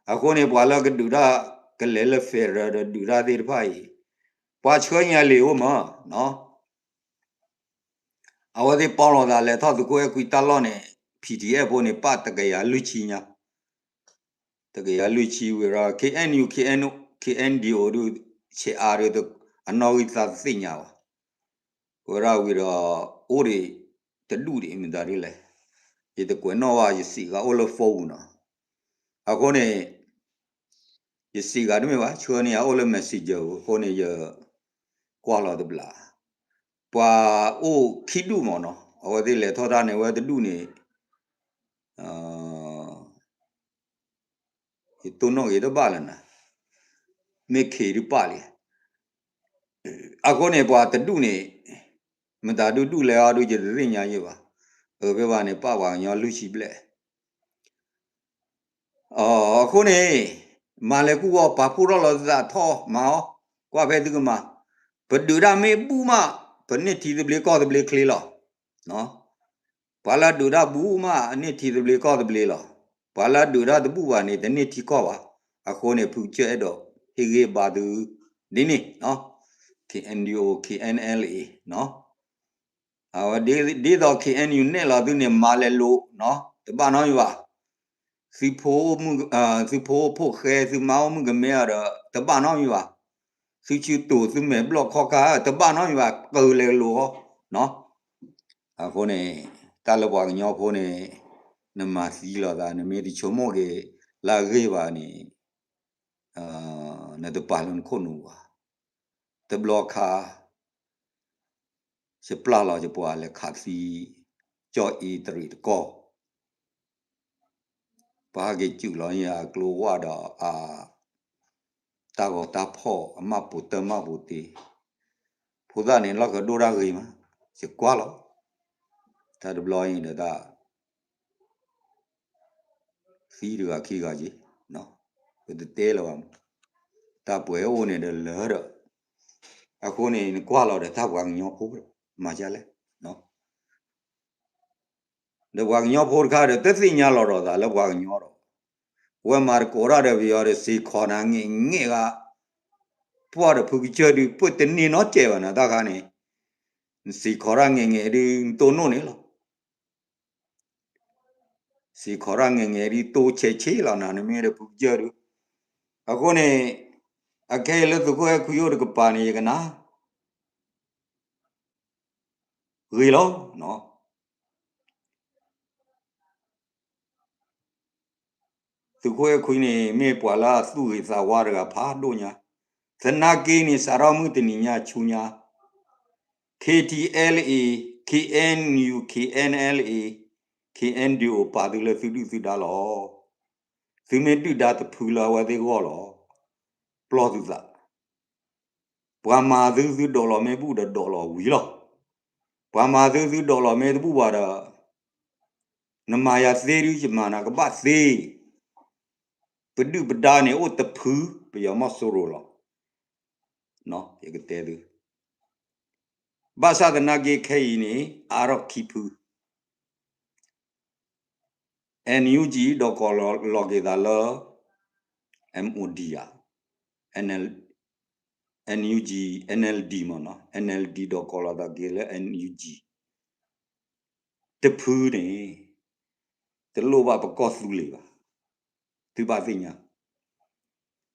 အဃိန့ၣ် ပှၤလၢကဒုးတၢ် ကလဲၤလၢ federal ဒီးဒုးတၢ်သ့ၣ်တဖၣ်အံၤ ပှၤဆှၢညါလံာ်အိၣ်မး, အဝဲသ့ၣ်ပီၣ်လီၤသးလဲၤထီၣ်သုးခိၣ်အဲၣ်ခွံတၢ်လီၢ်န့ၣ် PDF ဖိန့ၣ် ပာ်တကယၤလွံၢ်ဆံညါ, တကယၤလွံၢ်ဆံဝံၤဒီး KNU, KNO, KNDO ဒုး ဆဲးအါဒုး အနီၣ်ဂံၢ်သးတသ့ၣ်ညါဘၣ်. ဝဲဒၣ်ဝံၤဒီး အိၣ်ဒံးတဒူၣ်ဒံး မတၤဒ်လဲၣ်, ယတကွဲးနီၣ်ဘၣ် ယစံးဂၤအိၣ်လၢ phone နီၤ. အဃိန့ၣ် ယစံးဂၤတမ့ၢ်ဘၣ်, ဆှၢန့ၢ်ယၤအိၣ်လၢ messenger ပူၤအဃိန့ၣ် ယကွၢ်လီၤတဘျီ, ပှၤအိၣ်ခံဒူၣ်မ့ၢ်နီၤ, အဝဲသ့ၣ်လဲၤထီၣ်တၢ်န့ၣ် အဝဲတဒူၣ်န့ၣ် ယတိၢ်နီၣ်ဂ့ၤတဘၣ်လၢၤနၤ, မ့ၢ်ခ့ဒုးပာ်လံ. အဃိန့ၣ် ပှၤတဒူၣ်န့ၣ် မတၤဒုဒူၣ်လဲၣ်အီၤဒုး ယတသ့ၣ်ညါယဲဘၣ်. အဖဲဘၣ်န့ၣ် ပာ်ပှၤကညီလွံၢ်ဆံဘျဲၣ်. အဃိန့ၣ် မၤလဲၤကူၣ်အီၤ ပာ်ဖှိၣ်ထီၣ်လီၤသးထီၣ်မၤအီၤ, ကွၢ်ဖဲသုကမၤ, ပဒုးတၢ်မ့ၢ်ဘူၣ်မး ပန့ၢ်ထံသဘျ့ကီၢ်သဘျ့ချ့လီၤ. ပှၤလၢအဒုးတၢ်ဘူၣ်မး အန့ၢ်ထံသဘျ့ကီၢ်သဘျ့လီၤ. ပှၤလၢအဒုးတၢ်တဘူၣ်ဘၣ်န့ၣ် တန့ၢ်ထံကီၢ်ဘၣ်. အဃိန့ၣ် ဖုကစၢၢ်အဲၣ်ဒိးဟ့ၣ်ဂံၢ်ဘါသု ဒ်န့ၣ်, KNDO KNLA အဝဲဒ်သိး KNU နဲၣ်လီၤသုန့ၣ် မၤလဲၤလိၤ, တဘၣ်နီတမံၤဘၣ်. သုဖိအိၣ်မုၣ်, သုဖိအိၣ်ဖိၣ်ဃဲ သုမါအိၣ်မုၣ်ကမဲအီၤဒီး တဘၣ်နီတမံၤဘၣ်. သုဆူတိၤ သုမဲာ်ဘျီၣ်ခီၣ်ခါ တဘၣ်နီတမံၤဘၣ်, ကလဲၤလိၤအီၤ. အဃိန့ၣ် တၢ်လၢပှၤကညီဖိန့ၣ် နမၤသံလီၤသး နမ့ၢ်တဆိကမိၣ်က့ၤလၢအဂ့ၢ်ဘၣ်န့ၣ် နတပာ်လၢနခိၣ်နူာ်ဘၣ်. တဘျီခါ ယပျၢ်လီၤယပှၤလဲၤခးသံ ကၠီၣ်အ့တရံးတကီၢ်, ပဟဲက့ၤစူးလီၤန့ၣ် အကျိဝၣ်ဒီးအ တၢ်ဂီၤတၢ်ဖီၣ် အမၢ်ပိာ်တၢ်မၢ်ပိာ်တ့, ဖိသၣ်န့ၣ် လီၢ်ကဒိၣ်တၢ်ဂ့ၤမး, ယကွၢ်လီၤ. တၢ်တဘျီအံၤဒီးတၢ် သံတဂၤခံဂၤက့ၤ, ပတတဲလၢၤဘၣ်မး, တၢ်ပှဲၤအိၣ်န့ၣ်ဒီးလၢဒီး, အဃိန့ၣ် နကွၢ်လီၤဒီးတၢ်ပှၤကညီဖိလီၤ, မၤဒ်လဲၣ်. ဒီးပှၤကညီဖိတခါဒီး တသ့ၣ်ညါလီၤဒီးသးလၢပှၤကညီဒီး, ဝဲမၤသကိးတၢ်ဒီးပယီၤဒီး စ့ၢ်ကီးနၤငဲၤငဲၤဂၤ, ပှၢ်ဒီးဖုကစၢၢ်ဒုး ပှၢ်တန့ၢ်နီတစဲးဘၣ်နၤတၢ်ခါန့ၣ်, နစ့ၢ်ကီးတၢ်ငဲၤငဲၤဒုး နတိၢ်နီၣ်န့ၣ်လီၤ. စ့ၢ်ကီးတၢ်ငဲၤငဲၤဒုး တိၢ်ဆဲးဆ့လီၤနၤ နမ့ၢ်ဒီးဖုကစၢၢ်ဒုး, အဃိန့ၣ် အခဲအံၤလၢသုးခိၣ်အဲၣ်ခွံအိၣ်တကပၤန့ၣ် ယကနၣ် ဂ့ၤလီၤ. သုးခိၣ်အဲၣ်ခွံန့ၣ် မ့ၢ်ပှၤလၢအသူၣ်ဂ့ၤသးဝါတဂၤဖးဒိၣ်ညါ, သနာ်က့န့ၣ် စးထီၣ်မုၢ်တနံၤညါဆူညါ KTLA, KNU, KNLA, KNDO ပာ်သုလၢသုဒုၣ်သုဒါလီၤ. သုမ့ၢ်ဒုၣ်ဒါတဖုလၢအဝဲသ့ၣ်ဂီၢ်လီၤ. ပျီၢ်သုသး ပှၤမၤသုသုဒိးလီၤမ့ၢ်ဘူၣ်ဒီးဒိးလီၤဝံၤလီၤ. ပှၤမၤသုသုဒိးလီၤမ့ၢ်တဘူၣ်ဘၣ်ဒီး နမၤယၤသ့ဒုး ယမၤနၤကဘၣ်သ့, ပဒုၣ်ပဒါန့ၣ် အိၣ်တဖု ပယီၤမီၢ်စိရိၤလီၤ. ယကတဲသု, ဘၣ်ဆၣ်သနာ်က့ခဲအံၤန့ၣ် အါထီၣ်ခံဖု NUG ဒီးကိးလီၤက့ၤသးလၢ MOD ဧါ, NUG, NLD မ့ၢ်နီၤ, NLD ဒီးကိးလီၤသးက့ၤလၢ NUG တဖုန့ၣ် တလိၣ်ဘၣ်ပကီၢ်သူလ့ၤဘၣ်. သုဘၣ်သ့ၣ်ညါ,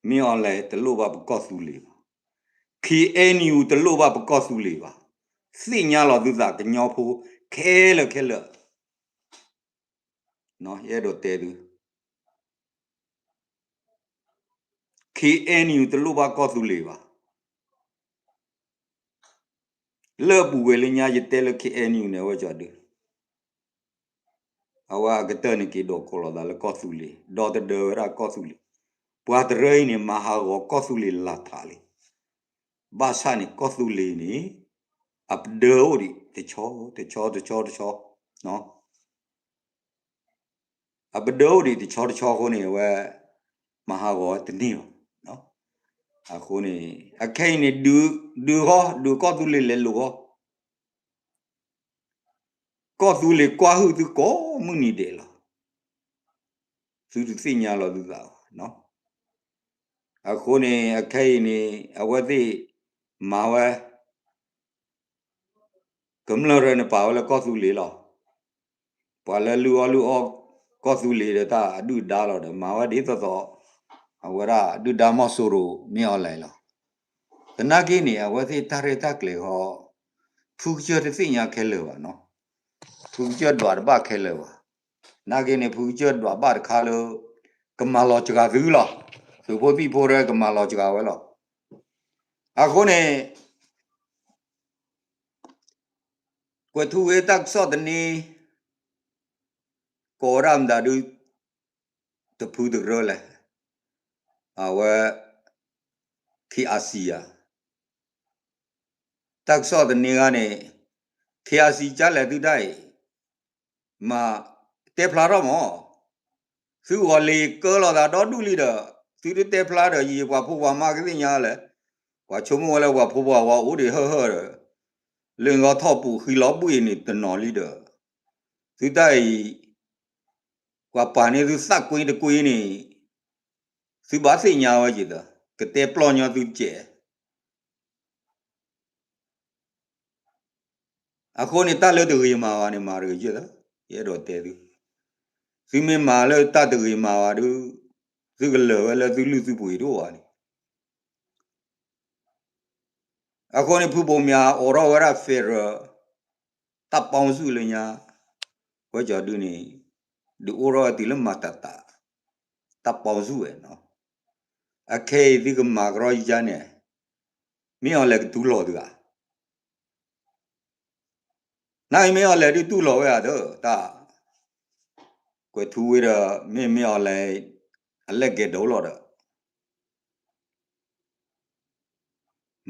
မ့ၢ်အီၤလဲၣ် တလိၣ်ဘၣ်ပကီၢ်သူလ့ၤဘၣ်. KNU တလိၣ်ဘၣ်ပကီၢ်သူလ့ၤဘၣ်. သ့ၣ်ညါလီၤသုသးကညီဖိခဲလၢာ်ခဲလၢာ် ယအဲၣ်ဒိးတဲသု, KNU တလိၣ်ဘၣ်ကီၢ်သူလ့ၤဘၣ်. လၢအပူၤကွံာ်လၢညါ ယတဲလၢ KNU န့ၣ် အဝဲကီဒု, အဝဲအကတၢၢ်န့ၣ်က့ၤဒီးကိးလီၤသးလၢကီၢ်သူလ့ၤ, ဒီးတဒၢဝဲဒၣ်ကီၢ်သူလ့ၤ. ပှၤတရၢအံၤန့ၣ် မၤဟးဂီၤကီၢ်သူလ့ၤလၢ်ထးလံ. ဘၣ်ဆၣ်န့ၣ် ကီၢ်သူလ့ၤန့ၣ် အပဒၢအိၣ်ဒံး တဆီ တဆီ တဆီ တဆီ အပဒၢအိၣ်ဒံးတဆီတဆီအဃိန့ၣ် အဝဲ မၤဟးဂီၤတန့ၢ်ဘၣ်. အဃိန့ၣ် အခဲအံၤန့ၣ် ဒုးဃီ ဒုးကီၢ်သူလ့ၤလဲၤလိာ်ဃီ, ကီၢ်သူလ့ၤကွၢ်ဟုၣ်သုကိးမုၢ်နံၤဒဲးလီၤ. သုတသ့ၣ်ညါလီၤသုသးဘၣ်. အဃိန့ၣ် အခဲအံၤန့ၣ် အဝဲသ့ၣ်မၤဝဲ ကမျၢၢ်ရၢန့ၣ်ပာ်ဝဲလၢကီၢ်သူလ့ၤလီၤ. ပှၤလၢလုၢ်အီၣ်လုၢ်အီကီၢ်သူလ့ၤဒီးတၢ်အဒုၣ်ဒါလီၤဒီး မၤဝဲဒ်သိးသိး အဝဲဒၣ်ဒုၣ်ဒါမီၢ်စိရိၤမ့ၢ်အီၤလဲၣ်လီၤ. သနာ်က့န့ၣ် အဝဲသ့ၣ်တၢ်ရဲၣ်တၢ်ကျဲၤဃီ ဖုကစၢၢ်တသ့ၣ်ညါခဲလၢာ်ဘၣ်နီၤ. ဖုကစၢၢ်ဒွးတဘၣ်ခဲလၢာ်ဘၣ်. သနာ်က့န့ၣ် ဖုကစၢၢ်ဒွးဘၣ်တခါလၢ ကမၤလီၤစှၤသုလီၤ. သုးဖိသံၣ်ဖိဒီးကမၤလီၤစှၤဝဲလီၤ. အဃိန့ၣ် ကွဲးထူဝ့တၢ်ကစီၣ်တနံၤ ကိးဝဲဒၣ်မတၤဒု တဖုတကရၢလဲၣ်, အဝဲ ခ့အစံဧါ, တၢ်ကစီၣ်တနံၤဂၤန့ၣ် ခ့အစံကၢ်လဲၣ်သုတၢ်အံၤ မၤတဲဖျါထီၣ်မး, သုဂီၤလ့ၤကၢလီၤသးဒီဒူၣ်လံဒီး သုတတဲဖျါဒီး ယပှၤဖိပှၤမါကသ့ၣ်ညါလဲၣ်, ပှၤဆိကမိၣ်ဝဲလၢပှၤဖိပှၤဝါအိၣ်ဒံးဟၢၣ်ဟၢၣ်ဒီး လၢဂီၤထီၣ်ပူၤဃံလီၤဘှံးန့ၣ်တနီၤလံဒီး သုတၢ်အံၤ ပှၤပာ်န့ၢ်သုသးကွ့တကွ့န့ၣ် သုဘၣ်သ့ၣ်ညါဝဲက့ၤဒီး ကတဲပျီၢ်ညီသုတကဲး အဃိန့ၣ် တၢ်လၢတဂ့ၤမၤဘၣ်န့ၣ် မၤတဂ့ၤယဲၢ်လီၤ, ယအဲၣ်ဒိးတဲသု, သုမ့ၢ်မၤလၢတၢ်တဂ့ၤမၤဘၣ်ဒုး သုကလၢာ်ဝဲလၢသုလုၢ်သုပှ့ၤတအိၣ်ဘၣ်န့ၣ်, အဃိန့ၣ် ဖုဘိးမၠးအိးထီၣ်ဝဲဒၣ် federal တၢ်ပီစုလၢညါ, ဝဲကၠီဒုန့ၣ် ဒုးအိၣ်ထီၣ်ဝဲတုၤလၢမၤတၤတၤ တၢ်ပီစုဝဲနီၤ, အခဲအံၤသုကမၤကရီယါန့ၣ် မ့ၢ်အီၤလဲၤကတူၢ်လိာ်သုဧါ နမ့ၢ်အီၤလဲၤဒုးတူၢ်လိာ်ဝဲဧါဒီး တၢ်ကွဲးထူဝ့ဒီး မ့ၢ်မ့ၢ်အီၤလဲၤ အလဲၣ်ဂဲၤဒိလီၤဒီး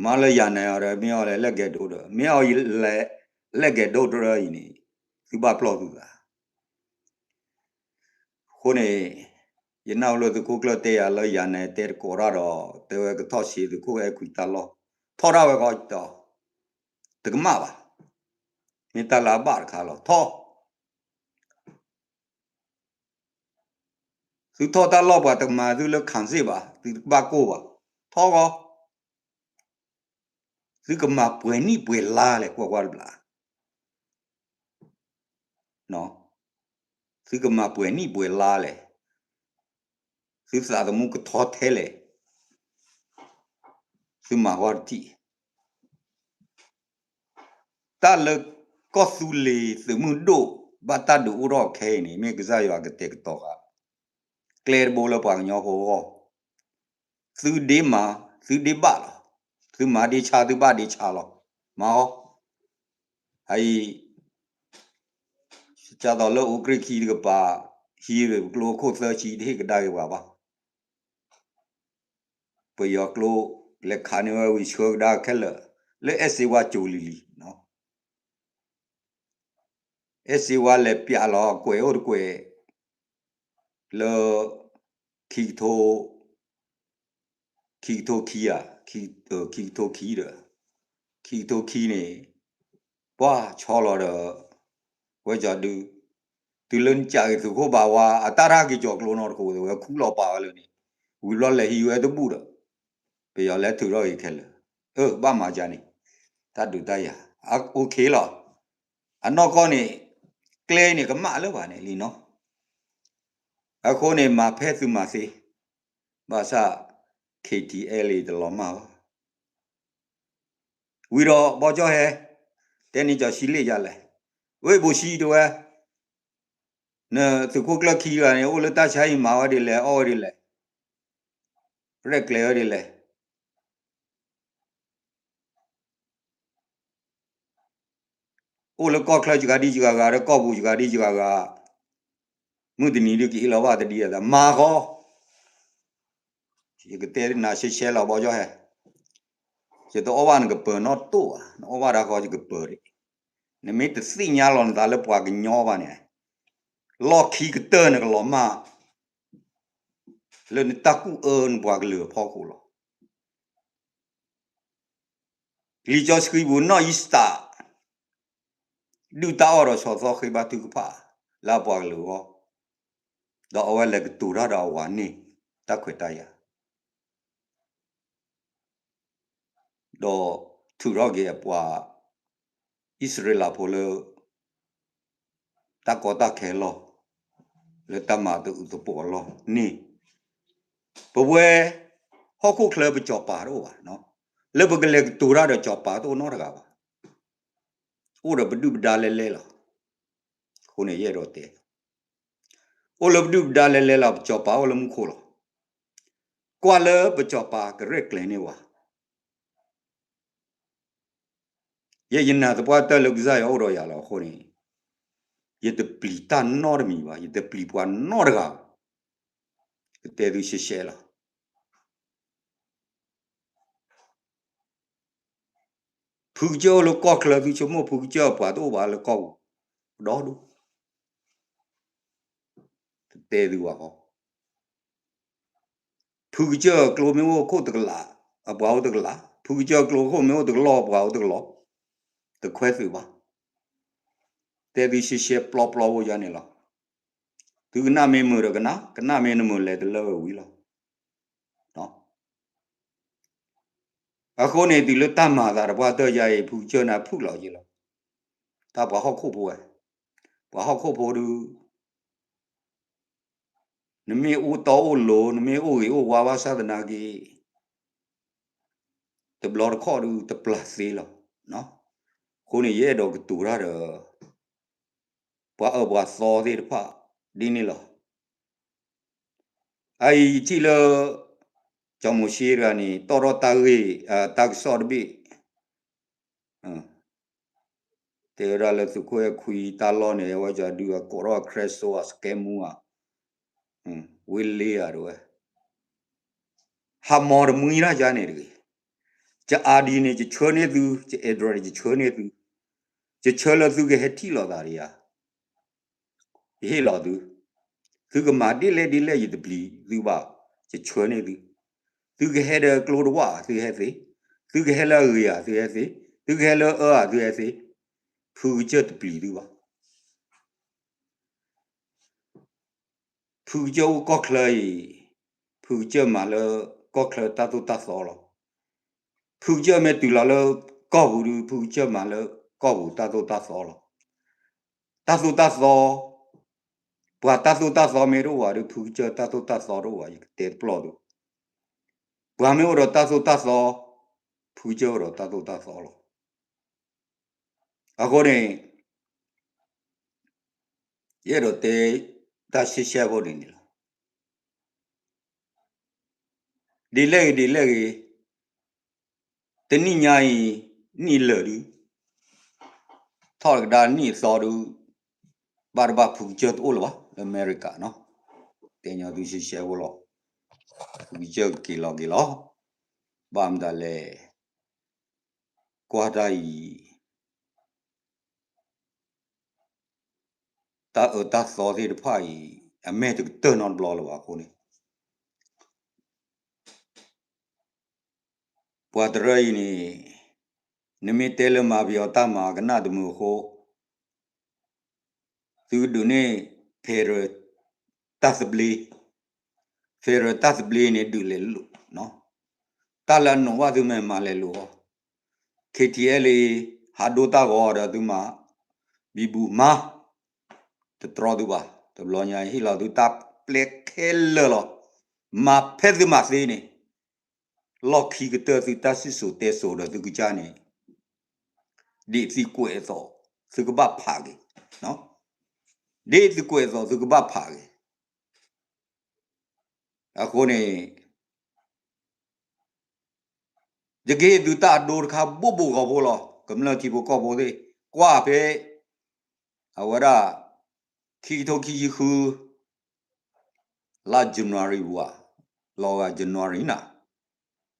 မၤလၢယၤနဲအီၤဒီး မ့ၢ်အီၤလဲၤလဲၣ်ဂဲၤဒိဒီး မ့ၢ်အီၤလဲၤလဲၣ်ဂဲၤဒိတရၢအံၤန့ၣ် သုဘၣ်ပျီၢ်သုသး အဃိန့ၣ် ယနၢ်ဟူလၢသုးခိၣ်ကျၢၢ်တဲယၤလၢယၤနဲတဲတကိးတၢ်ဒီး တဲဝဲကထီၣ်ဆံးသုးခိၣ်အဲၣ်ခွံတၢ်လီၢ် ထီၣ်ဒၣ်ဝဲဃီဒီး တကမၣ်ဘၣ်, မ့ၢ်တၢ်လၢအဘၣ်တခါလီၤ ထီၣ် သုထီၣ်တၢ်လီၢ်ပှၤတကမၤသုလၢ ခၣ်စ့ၣ် ဘၣ်, သုတဘၣ်ကိၢ်ဘၣ်, ထီၣ်ဂီၤ, သုကမၤပှဲၤနံၣ်ပှဲၤလါလဲၣ် ကွၢ်ကွၢ်တဘျီ, သုကမၤပှဲၤနံၣ်ပှဲၤလါလဲၣ်, သုသးသမူကထီထဲလဲၣ်, သုမၤဝဲတထံၣ် တၢ်လၢကီၢ်သူလ့ၤသုးမုၢ်ဒိၣ် ဘၣ်တၢ်ဒုးအိၣ်ထီၣ်ခဲအံၤန့ၣ် မ့ၢ်ကစၢ်ယွၤကတဲာ်ကတီၤဃာ် ကျဲတဘိလၢပှၤကညီဖိအဂီၢ်, သုဒ့မၤ, သုဒ့ဘၣ်လီၤ, သုမၤဒ့ဆါ သုဘၣ်ဒ့ဆါလီၤ, မၤဟီ, အအံၤ ဒ်သိးလၢအိၣ်ကြ့ၢ်ခံတကပၤ ဟံးကျိခိၣ်သၢဆံတဟ့ၣ်ကဒါက့ၤပှၤဘၣ် ပယီၤကျိ လဲၤခးန့ၢ်ဝဲဝံၤဆှၢကဒါခဲလၢာ် လၢအဲၣ်စ့ဝါကၠိၤလံၤလံၤ, အဲၣ်စ့ဝါလဲၤပျးလီၤကွဲးအိၣ်တကွဲး လၢ ခံကထိ ခံကထိခံဧါ, ခံကထိခံဒီး ခံကထိခံန့ၣ် ပှၤဆီလီၤဒီး ဝဲကၠီဒု တုၤလၢနကးက့ၤသုးခိၣ်ဘၣ်ဝါ အတၢ်ရၢ်က့ၤကၠီၤကျိနီတခိၣ် ဝဲခူၣ်လီၤပာ်ဝဲလၢန့ၣ် ဝံၤဘျီလဲၤဟံးဝဲတဘူၣ်ဒီး ပယီၤလဲၤထုးထီၣ်က့ၤခဲလၢာ်, အၢ ဘၣ်မၤကန့ၣ် တၢ်ဒုးတၢ်ယၤ OK လီၤ, အနီၢ်ကီၢ်န့ၣ် ကျဲန့ၣ်ကမၣ်လၢပှၤန့ၣ်လံနီၤ, အဃိန့ၣ် မၤဖဲသုမၤသ့, ဘၣ်ဆၣ် KTLA တလီၤမၢ်ဘၣ်, ဝံၤဒီးဘီကၠီဟဲ တဲန့ၢ်ကၠီဆံလ့ၣ်ယၤလဲၣ်, ဝ့ၢ်ဘိၣ်ဆံတဲဝဲ, နသုးခိၣ်ကျၢၢ်ခံဂၤန့ၣ် အိၣ်လၢတၢ်ဆါဟံၣ်မၤဝဲဒ်လဲၣ် အီၣ်ဝဲဒ်လဲၣ်, ရဲၣ်ကျဲၤဝဲဒ်လဲၣ် အိၣ်လၢကီၢ်ချၢယဂၤဒ်ယဂၤဂၤ ဒီးကီၢ်ပူၤယဂၤဒ်ယဂၤဂၤ, မုၢ်တနံၤဒုးကအ့ၣ်လိာ်ဘၣ်တဒ်အသး မၤဃီ, ယကတဲနၤရှဲရှဲလီၤဘီကၠီဟဲ, ယတအီၣ်ဘၣ်နကပၢၤနီတတိၢ်ဘၣ်, နအီၣ်ဘၣ်တၢ်ဃီယကပၢၤဒံး, နမ့ၢ်တသ့ၣ်ညါလီၤနသးလၢပှၤကညီဘၣ်န့ၣ်, လီၢ်ခံကတၢၢ်နကလီၤမၢ် လၢနတၢ်ကူၣ်အၢနပှၤကလုာ်အဖီခိၣ်လီၤ. လံာ်စီဆှံပူၤနီၢ်အံစတၢ် ဒုၣ်တၢ်အီၣ်ဒီးဆီၣ်သီဃ့ဘါထုကဖၣ် လၢအပှၤကလုာ်အဂီၢ်, ဒီးအဝဲလဲၤကတိၤတၢ်ဒီးအဝၤန့ၣ် တၢ်ခွဲးတၢ်ယာ် ဒီးထုးထီၣ်က့ၤအပှၤအံၣ်စရ့လးဖိလၢ တၢ်ကီတၢ်ခဲအလီၢ်, လၢတၢ်မၤသးအုးသးပှီၤအလီၢ်န့ၣ်, ပဝဲဟီၣ်ခိၣ်ချၢပစီၤပၤတအိၣ်ဘၣ်, လၢပကလဲၤကတိၤတၢ်ဒီးစီၤပၤတအိၣ်နီတဂၤဘၣ်. အိၣ်ဒီးပဒုၣ်ပဒါလဲလဲလီၤ. အဃိန့ၣ်ယအဲၣ်ဒိးတဲ, အိၣ်လၢပဒုၣ်ပဒါလဲလဲလီၤ, ပစီၤပၤအိၣ်လၢမူခိၣ်လီၤ. ကွၢ်လၢပစီၤပၤကရဲၣ်ကျဲၤန့ၢ်ဝဲ, ယဲယနာ်သပှၢ်တၢၢ်လၢကစၢ်ယွၤအိၣ်ဒီးယၤလီၤအဃိန့ၣ်, ယတပျံၤတၢ်နီတမံၤဘၣ်, ယတပျံၤပှၤနီတဂၤဘၣ်, ကတဲသုရှဲရှဲလီၤ. ဖုကစၢၢ်အိၣ်လၢကီၢ်ချၢ သုဆိကမိၣ်ဖုကစၢၢ်ပှၤတအိၣ်ဘၣ်လၢကီၢ်ပူၤ, ဒီဒူၣ်, တတဲသုဘၣ်ဃီ. ဖုကစၢၢ်ကျိမ့ၢ်အိၣ်ခိၣ်တကလး, အပှၤအိၣ်တကလး, ဖုကစၢၢ်ကျိခိၣ်မ့ၢ်အိၣ်တကလီၢ် အပှၤအိၣ်တကလီၢ်, တခွဲသုးဘၣ်. တဲသုရှဲရှဲပျီပျီဖိယါန့ၣ်လီၤ. သုကနၣ်မ့ၢ်မုာ်ဒီးကနၣ်, ကနၣ်မ့ၢ်တမုာ်လဲၤတလၢဝဲဝံၤလီၤ. အဃိန့ၣ် တုၤလၢတၢ်မၤသးတပှၢ်တၢၢ်ယါအံၤ ဖုကစၢၢ်န့ၣ်ဖုၣ်လီၤက့ၤလီၤ. တၢ်ပှၤဟီၣ်ခိၣ်ဖိဝဲ, ပှၤဟီၣ်ခိၣ်ဖိဒုး နမ့ၢ်အိၣ်တီအိၣ်လိၤ နမ့ၢ်အိၣ်ဂ့ၤအိၣ်ဝါဘၣ်ဆၣ်သနာ်က့ တဘျီတခီၣ်ဒုးတပျၢ်သ့လီၤ. အဃိန့ၣ် ယအဲၣ်ဒိးကတိၤတၢ်ဒီး ပှၤအၢပှၤသီသ့ၣ်တဖၣ်ဒ်န့ၣ်လီၤ. အအံၤယထံၣ်လၢ စီၤမိၤၡ့တဂၤန့ၣ် တီၣ်ထီၣ်တၢ်ဂ့ၢ် တၢ်ကစီၣ်တဘ့ၣ် တဲဝဲဒၣ်လၢသုးခိၣ်အဲၣ်ခွံတၢ်လီၢ်န့ၣ် အဝဲဒုးအကိးထီၣ်အ crystal အ စကဲမူ ဧါ, ဝ့လ့ဧါတဝဲ, ဟးမီၤတမှံတၢ်ယါန့ၣ်တဂ့ၤ. ယအါဒံန့ၣ် ယဆှၢန့ၢ်သု, ယ address န့ၣ် ယဆှၢန့ၢ်သု, ယဆှၢလၢသုကဟဲထံၣ်လိာ်သးဒီးယၤ ယဟ့ၣ်လီၤသု, သုကမၤဒ်လဲၣ်ဒ်လဲၣ်ယတပျံၤသုဘၣ်, ယဆှၢန့ၢ်သု, သုကဟဲဒီးကျိတဝၣ်သုဟဲသ့, သုကဟဲလၢအဂ့ၤဧါသုဟဲသ့, သုကဟဲလၢအအၢဧါသုဟဲသ့, ဖုကစၢၢ်တပျံၤသုဘၣ်. ဖုကစၢၢ်အိၣ်ကီၢ်ချၢအံၤ, ဖုကစၢၢ်မၤလၢကီၢ်ချၢတၢ်သိၣ်တၢ်သီလီၤ. ဖုကစၢၢ်မ့ၢ်တုၤလီၤလၢကီၢ်ပူၤဒုး ဖုကစၢၢ်မၤလၢကီၢ်ပူၤတၢ်သိၣ်တၢ်သီလီၤ. တၢ်သိၣ်တၢ်သီ, ပှၤတၢ်သိၣ်တၢ်သီမ့ၢ်တအိၣ်ဘၣ်ဒီး ဖုကစၢၢ်တၢ်သိၣ်တၢ်သီတအိၣ်ဘၣ် ယကတဲတပျီၢ်သု, ပှၤမ့ၢ်အိၣ်ဒီးတၢ်သိၣ်တၢ်သီ, ဖုကစၢၢ်အိၣ်ဒီးတၢ်သိၣ်တၢ်သီလီၤ. အဃိန့ၣ် ယအဲၣ်ဒိးတဲတၢ်ရှဲရှဲဖိန့ၣ်န့ၣ်လီၤ. ဒ်လဲၣ်ဂ့ၤဒ်လဲၣ်ဂ့ၤ, တနံၣ်ညါအံၤ နံၣ်လၢာ်ဒုး, ထီၣ်ကဒါနံၣ်အသီဒုး, ဘၣ်တဘၣ်ဖုကစၢၢ်တအိၣ်လၢၤဘၣ် လၢအမဲရကၤနီၤ, တဲညီသုရှဲရှဲဖိလီၤ. ဖုကစၢၢ်ကက့ၤလီၤက့ၤလီၤ. ဘၣ်မတၤလဲၣ်, ကွၢ်တၢ်အံၤ တၢ်အၢတၢ်သီသ့ၣ်တဖၣ်အံၤ အမဲာ်တကတၢၢ်နီတဘျီလၢၤဘၣ်အဃိန့ၣ်, ပှၤတရၢအံၤန့ၣ် နမ့ၢ်တဲလၢမၤပယီၤတၢ်မၤကနၣ်တမုာ်အဃိ, သုဒုးန့ၢ် federal တၢ်သဘျ့, federal တၢ်သဘျ့န့ၣ် ဒုးလဲၤလိာ်, တၢ်လၢအနိးဘၣ်သုမ့ၢ်မၤလဲၤလိာ်အီၤ, KTLA ဟးဒိတၢ်ဂီၤဒီးသုမၤ, ဘံဘူမၤ, တတြီသုဘၣ်, တဘျီညါအံၤဟ့ၣ်လီၤသုတၢ်ပျဲခဲလၢာ်လီၤ. မၤဖဲသုမၤသ့န့ၣ်, လီၢ်ခံကတၢၢ်သုတၢ်စံၣ်စိၤတဲစိၤဒီးသုကစၢ်န့ၣ်, ဒ်သုကွဲးအသိး သုကဘၣ်ဖးက့ၤ, ဒ်သုကွဲးအသိးသုကဘၣ်ဖးက့ၤ. အဃိန့ၣ် ယကဟ့ၣ်သုတၢ်အဒိတခါဘိၣ်ဘိၣ်ဂီၤဖိလီၤ. ကမျၢၢ်ထံဖိကီၢ်ဖိသ့ၣ်, ကွၢ်ဖဲ အဝဲဒၣ် ခံကထိခံဆံဃု လါ January ပူၤဧါ, လီၤဂာ် January နၤ,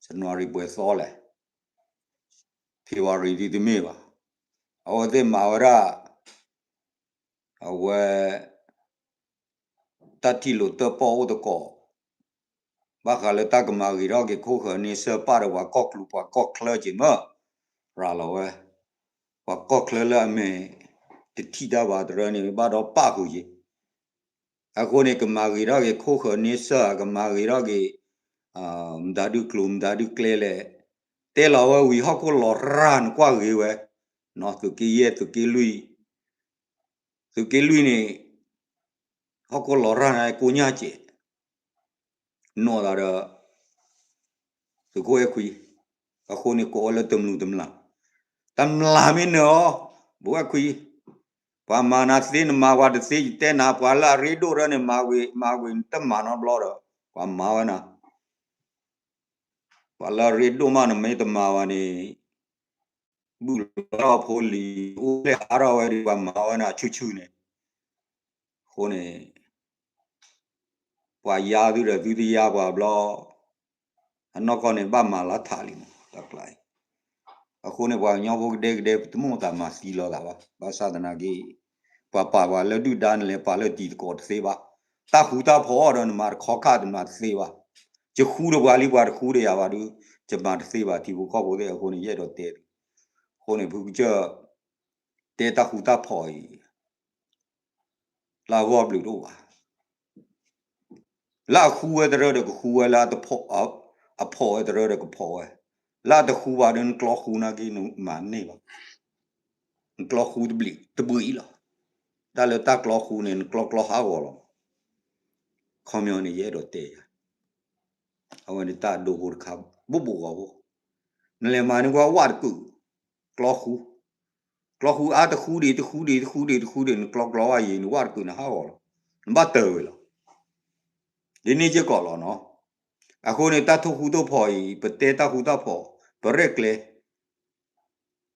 January ပှဲၤသီလဲၣ်, February ဒ်တမ့ၢ်ဘၣ်, အဝဲသ့ၣ်မၤဝဲဒၣ် အဝဲ တၢ်ထံၣ်လိာ်တၢၣ်ပီၣ်အိၣ်သကိး, ဘၣ်ဃးလၢတၢ်ကမၤဂ့ၤထီၣ်က့ၤခိၣ်ဃၢၤန့ဆၢၣ်ပၣ်ဒီးပှၤကီၢ်ကျူပှၤကီၢ်ချၢက့ၤမၢ်, ရၤလီၤဝဲ, ပှၤကီၢ်ချၢလၢအမဲာ်တထံၣ်တၢ်ဘၣ်တရၢန့ၣ် ဘၣ်ဒီးပၣ်ဃုာ်က့ၤ. အဃိန့ၣ် ကမၤဂ့ၤထီၣ်က့ၤခိၣ်ဃၢၤန့ဆၢၣ် ကမၤဂ့ၤထီၣ်က့ၤ မတၤဒုးကျိၤမတၤဒုးကျဲလဲၣ်, တဲလီၤဝဲဝံၤဟီၣ်ခိၣ်လီၤရၢ်နကွၢ်ဂ့ၤဝဲ, သုးက့ယဲၢ် သုးက့လွံၢ်, သုးက့လွံၢ်န့ၣ် ဟီၣ်ခိၣ်လီၤရၢ်န့ၣ်ကိညၢ်စဲး, နီၢ်သးဒီး သုးခိၣ်အဲၣ်ခွံ, အဃိန့ၣ်ကိးဝဲလၢတမျူးတမျၢ်, တမျၢ်မ့ၢ်နၢၤအီၤ, ဘိအဲၣ်ခွံ, ပှၤမၤနၤသ့နမၤပှၤတသ့ ယတဲနၤ ပှၤလၢအရ့ဒိၣ်ရၢန့ၣ် မၤဝံၤမၤဝံၤနတမၤနီတဘျီဒီး ပှၤမၤဝဲနၤ ပှၤလၢအရ့ဒိၣ်မး နမ့ၢ်တမၤဘၣ်န့ၣ် ဘုၣ်လီၤထီၣ်ဖိလံၤ အိၣ်ဖျဲၣ်အါထီၣ်ဝဲဒီး ပှၤမၤဝဲန့ၣ်အဆူၣ်ဆူၣ်န့ၣ်, အဃိန့ၣ် ပှၤယါသုဒီး သုတယါပှၤဘျီ, အနီၢ်ကီၢ်န့ၣ် ဘၣ်မၤလီၤထးလံမး တၢ်ကျါအံၤ. အဃိန့ၣ် ပှၤကညီဖိကဒဲကဒဲ ပတမိၣ်သးမၤသံလီၤသးဘၣ်. ဘၣ်ဆၣ်သနာ်က့ ပှၤပာ်ပှၤလၢဒုၣ်ဒါန့ၣ်လဲၤပာ်လၢတံၤသကိးတသ့ဘၣ်. တၢ်ဃူတၢ်ဖိးဒီးနမၤတခီခါတမၤတသ့ဘၣ်. ယဃူဒီးပှၤလံ ပှၤတဃူဒီးယၤဘၣ်ဒီး ယမၤတသ့ဘၣ် ထံဖိကီၢ်ဖိသ့ၣ်. အဃိန့ၣ် ယအဲၣ်ဒိးတဲသု, အဃိန့ၣ် ဖုကစၢၢ် တဲတၢ်ဃူတၢ်ဖိးအံၤ လၢအဂီၢ်ဘျုးတအိၣ်ဘၣ်. လၢအဃူဝဲတရၢဒီးကဃူဝဲ, လၢအတဖိး, အဖိးဝဲတရၢဒီးကဖိးဝဲ, လၢအတဃူဘၣ်ဒီးနကျီဃူနာ်က့ နမၤန့ၢ်ဘၣ်, နကျီဃူတဘျံးတဘျံးလီၤ. တၢ်လၢတၢ်ကျီဃူန့ၣ် နကျီကျီဟးဂီၤလီၤ. ခီပညီန့ၣ် ယအဲၣ်ဒိးတဲယၤ, အဝဲန့ၣ်တၢ်ဒိဖိတခါ ဘိၣ်ဘိၣ်ဂီၤဂီၤ, နလဲၤမၤန့ၢ်ကွၢ်ဝၣ်တကုာ်, ကျီဃူ ကျီဃူအါတဃူဒံး တဃူဒံး တဃူဒံး တဃူဒံး နကျီကျီဝဲယံၤ နဝၣ်တကုာ်န့ၣ်ဟးဂီၤလီၤ. နဘၣ်တၢၢ်ဝဲလီၤ. ဒ်န့ၣ်စ့ၢ်ကီးလီၤနီၤ. အဃိန့ၣ် တၢ်ထိၣ်ဃူထိၣ်ဖိးအံၤ ပတဲတၢ်ဃူတၢ်ဖိး ပရဲၣ်ကျဲၤ,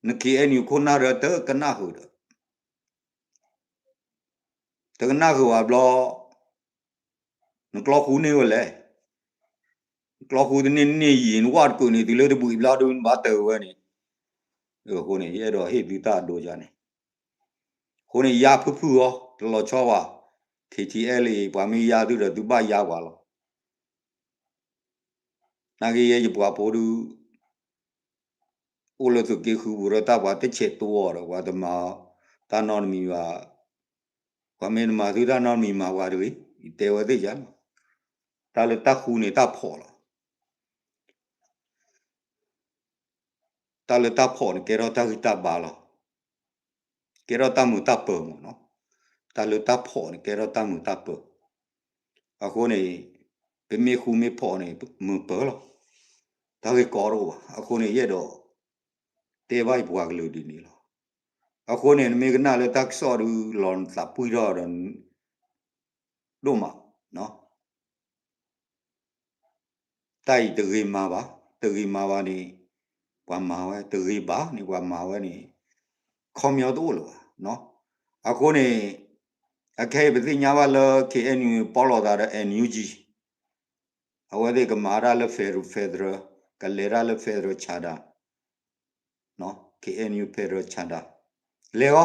န KNU ခိၣ်နၢ်ရၢတကနၣ်ဃုာ်ဒီး တကနၣ်ဃုာ်ဘၣ်ဘျီ နကျီဃူန့ၢ်ဝဲလဲၣ်. နကျီဃူတန့ၢ်တန့ၢ်ယံၤ နဝၣ်တကုာ်န့ၣ် တုၤလၢတဘှံးဘျီဒုး နဘၣ်တၢၢ်ဝဲန့ၣ်. အဃိန့ၣ် ယအဲၣ်ဒိးဟ့ၣ်သုတၢ်အဒိယၤန့ၣ်. အဃိန့ၣ် ယါဖုၣ်ဖုၣ်အီၤ တလီၤဆီဘၣ်. KTLA ပှၤမ့ၢ်ယါသုဒီး သုဘၣ်ယါပှၤလီၤ. နာ်က့ယဲယပှၤဖိဒုး အိၣ်လၢသုးက့ဃုပူၤဒီး တၢ်ပှၤတဆဲးတိအီၤဒီး ပှၤတမၤတၢ်နီတမံၤဘၣ်, ပှၤမ့ၢ်တမၤသုတၢ်နီတမံၤ မၤပှၤတဂ့ၤ, ယတဲဝဲသ့ၣ်ယါန့ၣ်. တၢ်လၢတၢ်ဃူန့ၣ်တၢ်ဖိးလီၤ. တၢ်လၢတၢ်ဖိးန့ၣ် ကဲထီၣ်တၢ်ဂံၢ်တၢ်ဘါလီၤ. ကဲထီၣ်တၢ်မုာ်တၢ်ပၢၤမးနီၤ. တၢ်လၢတၢ်ဖိးန့ၣ် ကဲထီၣ်တၢ်မုာ်တၢ်ပၢၤ. အဃိန့ၣ် ပမ့ၢ်ဃူမ့ၢ်ဖိးန့ၣ် မုာ်ပၢၤလီၤ. တၢ်ဂ့ၢ်ကီတအိၣ်ဘၣ်. အဃိန့ၣ် ယအဲၣ်ဒိး တဲဘၣ်ယပှၤကလုာ်ဒ်န့ၣ်လီၤ. အဃိန့ၣ် နမ့ၢ်ကနၣ်လၢတၢ်ကစီၣ်ဒုး လီၤနသးပှံၢ်ထီၣ်ဒီး ဒိၣ်မး တၢ်အံၤတဂ့ၤမၤဘၣ်, တဂ့ၤမၤဘၣ်န့ၣ် ပှၤမၤဝဲ, တဂ့ၤဘၣ်န့ၣ် ပှၤမၤဝဲန့ၣ် ခီပညီတအိၣ်လၢၤဘၣ်. အဃိန့ၣ် အခဲအံၤပသ့ၣ်ညါဘၣ်လၢ KNU ပီၣ်လိာ်သးဒီး NUG အဝဲသ့ၣ်ကမၤတၢ်လၢ federal, federal, ကလဲၤတၢ်လၢ federal charter, KNU federal charter လဲၤ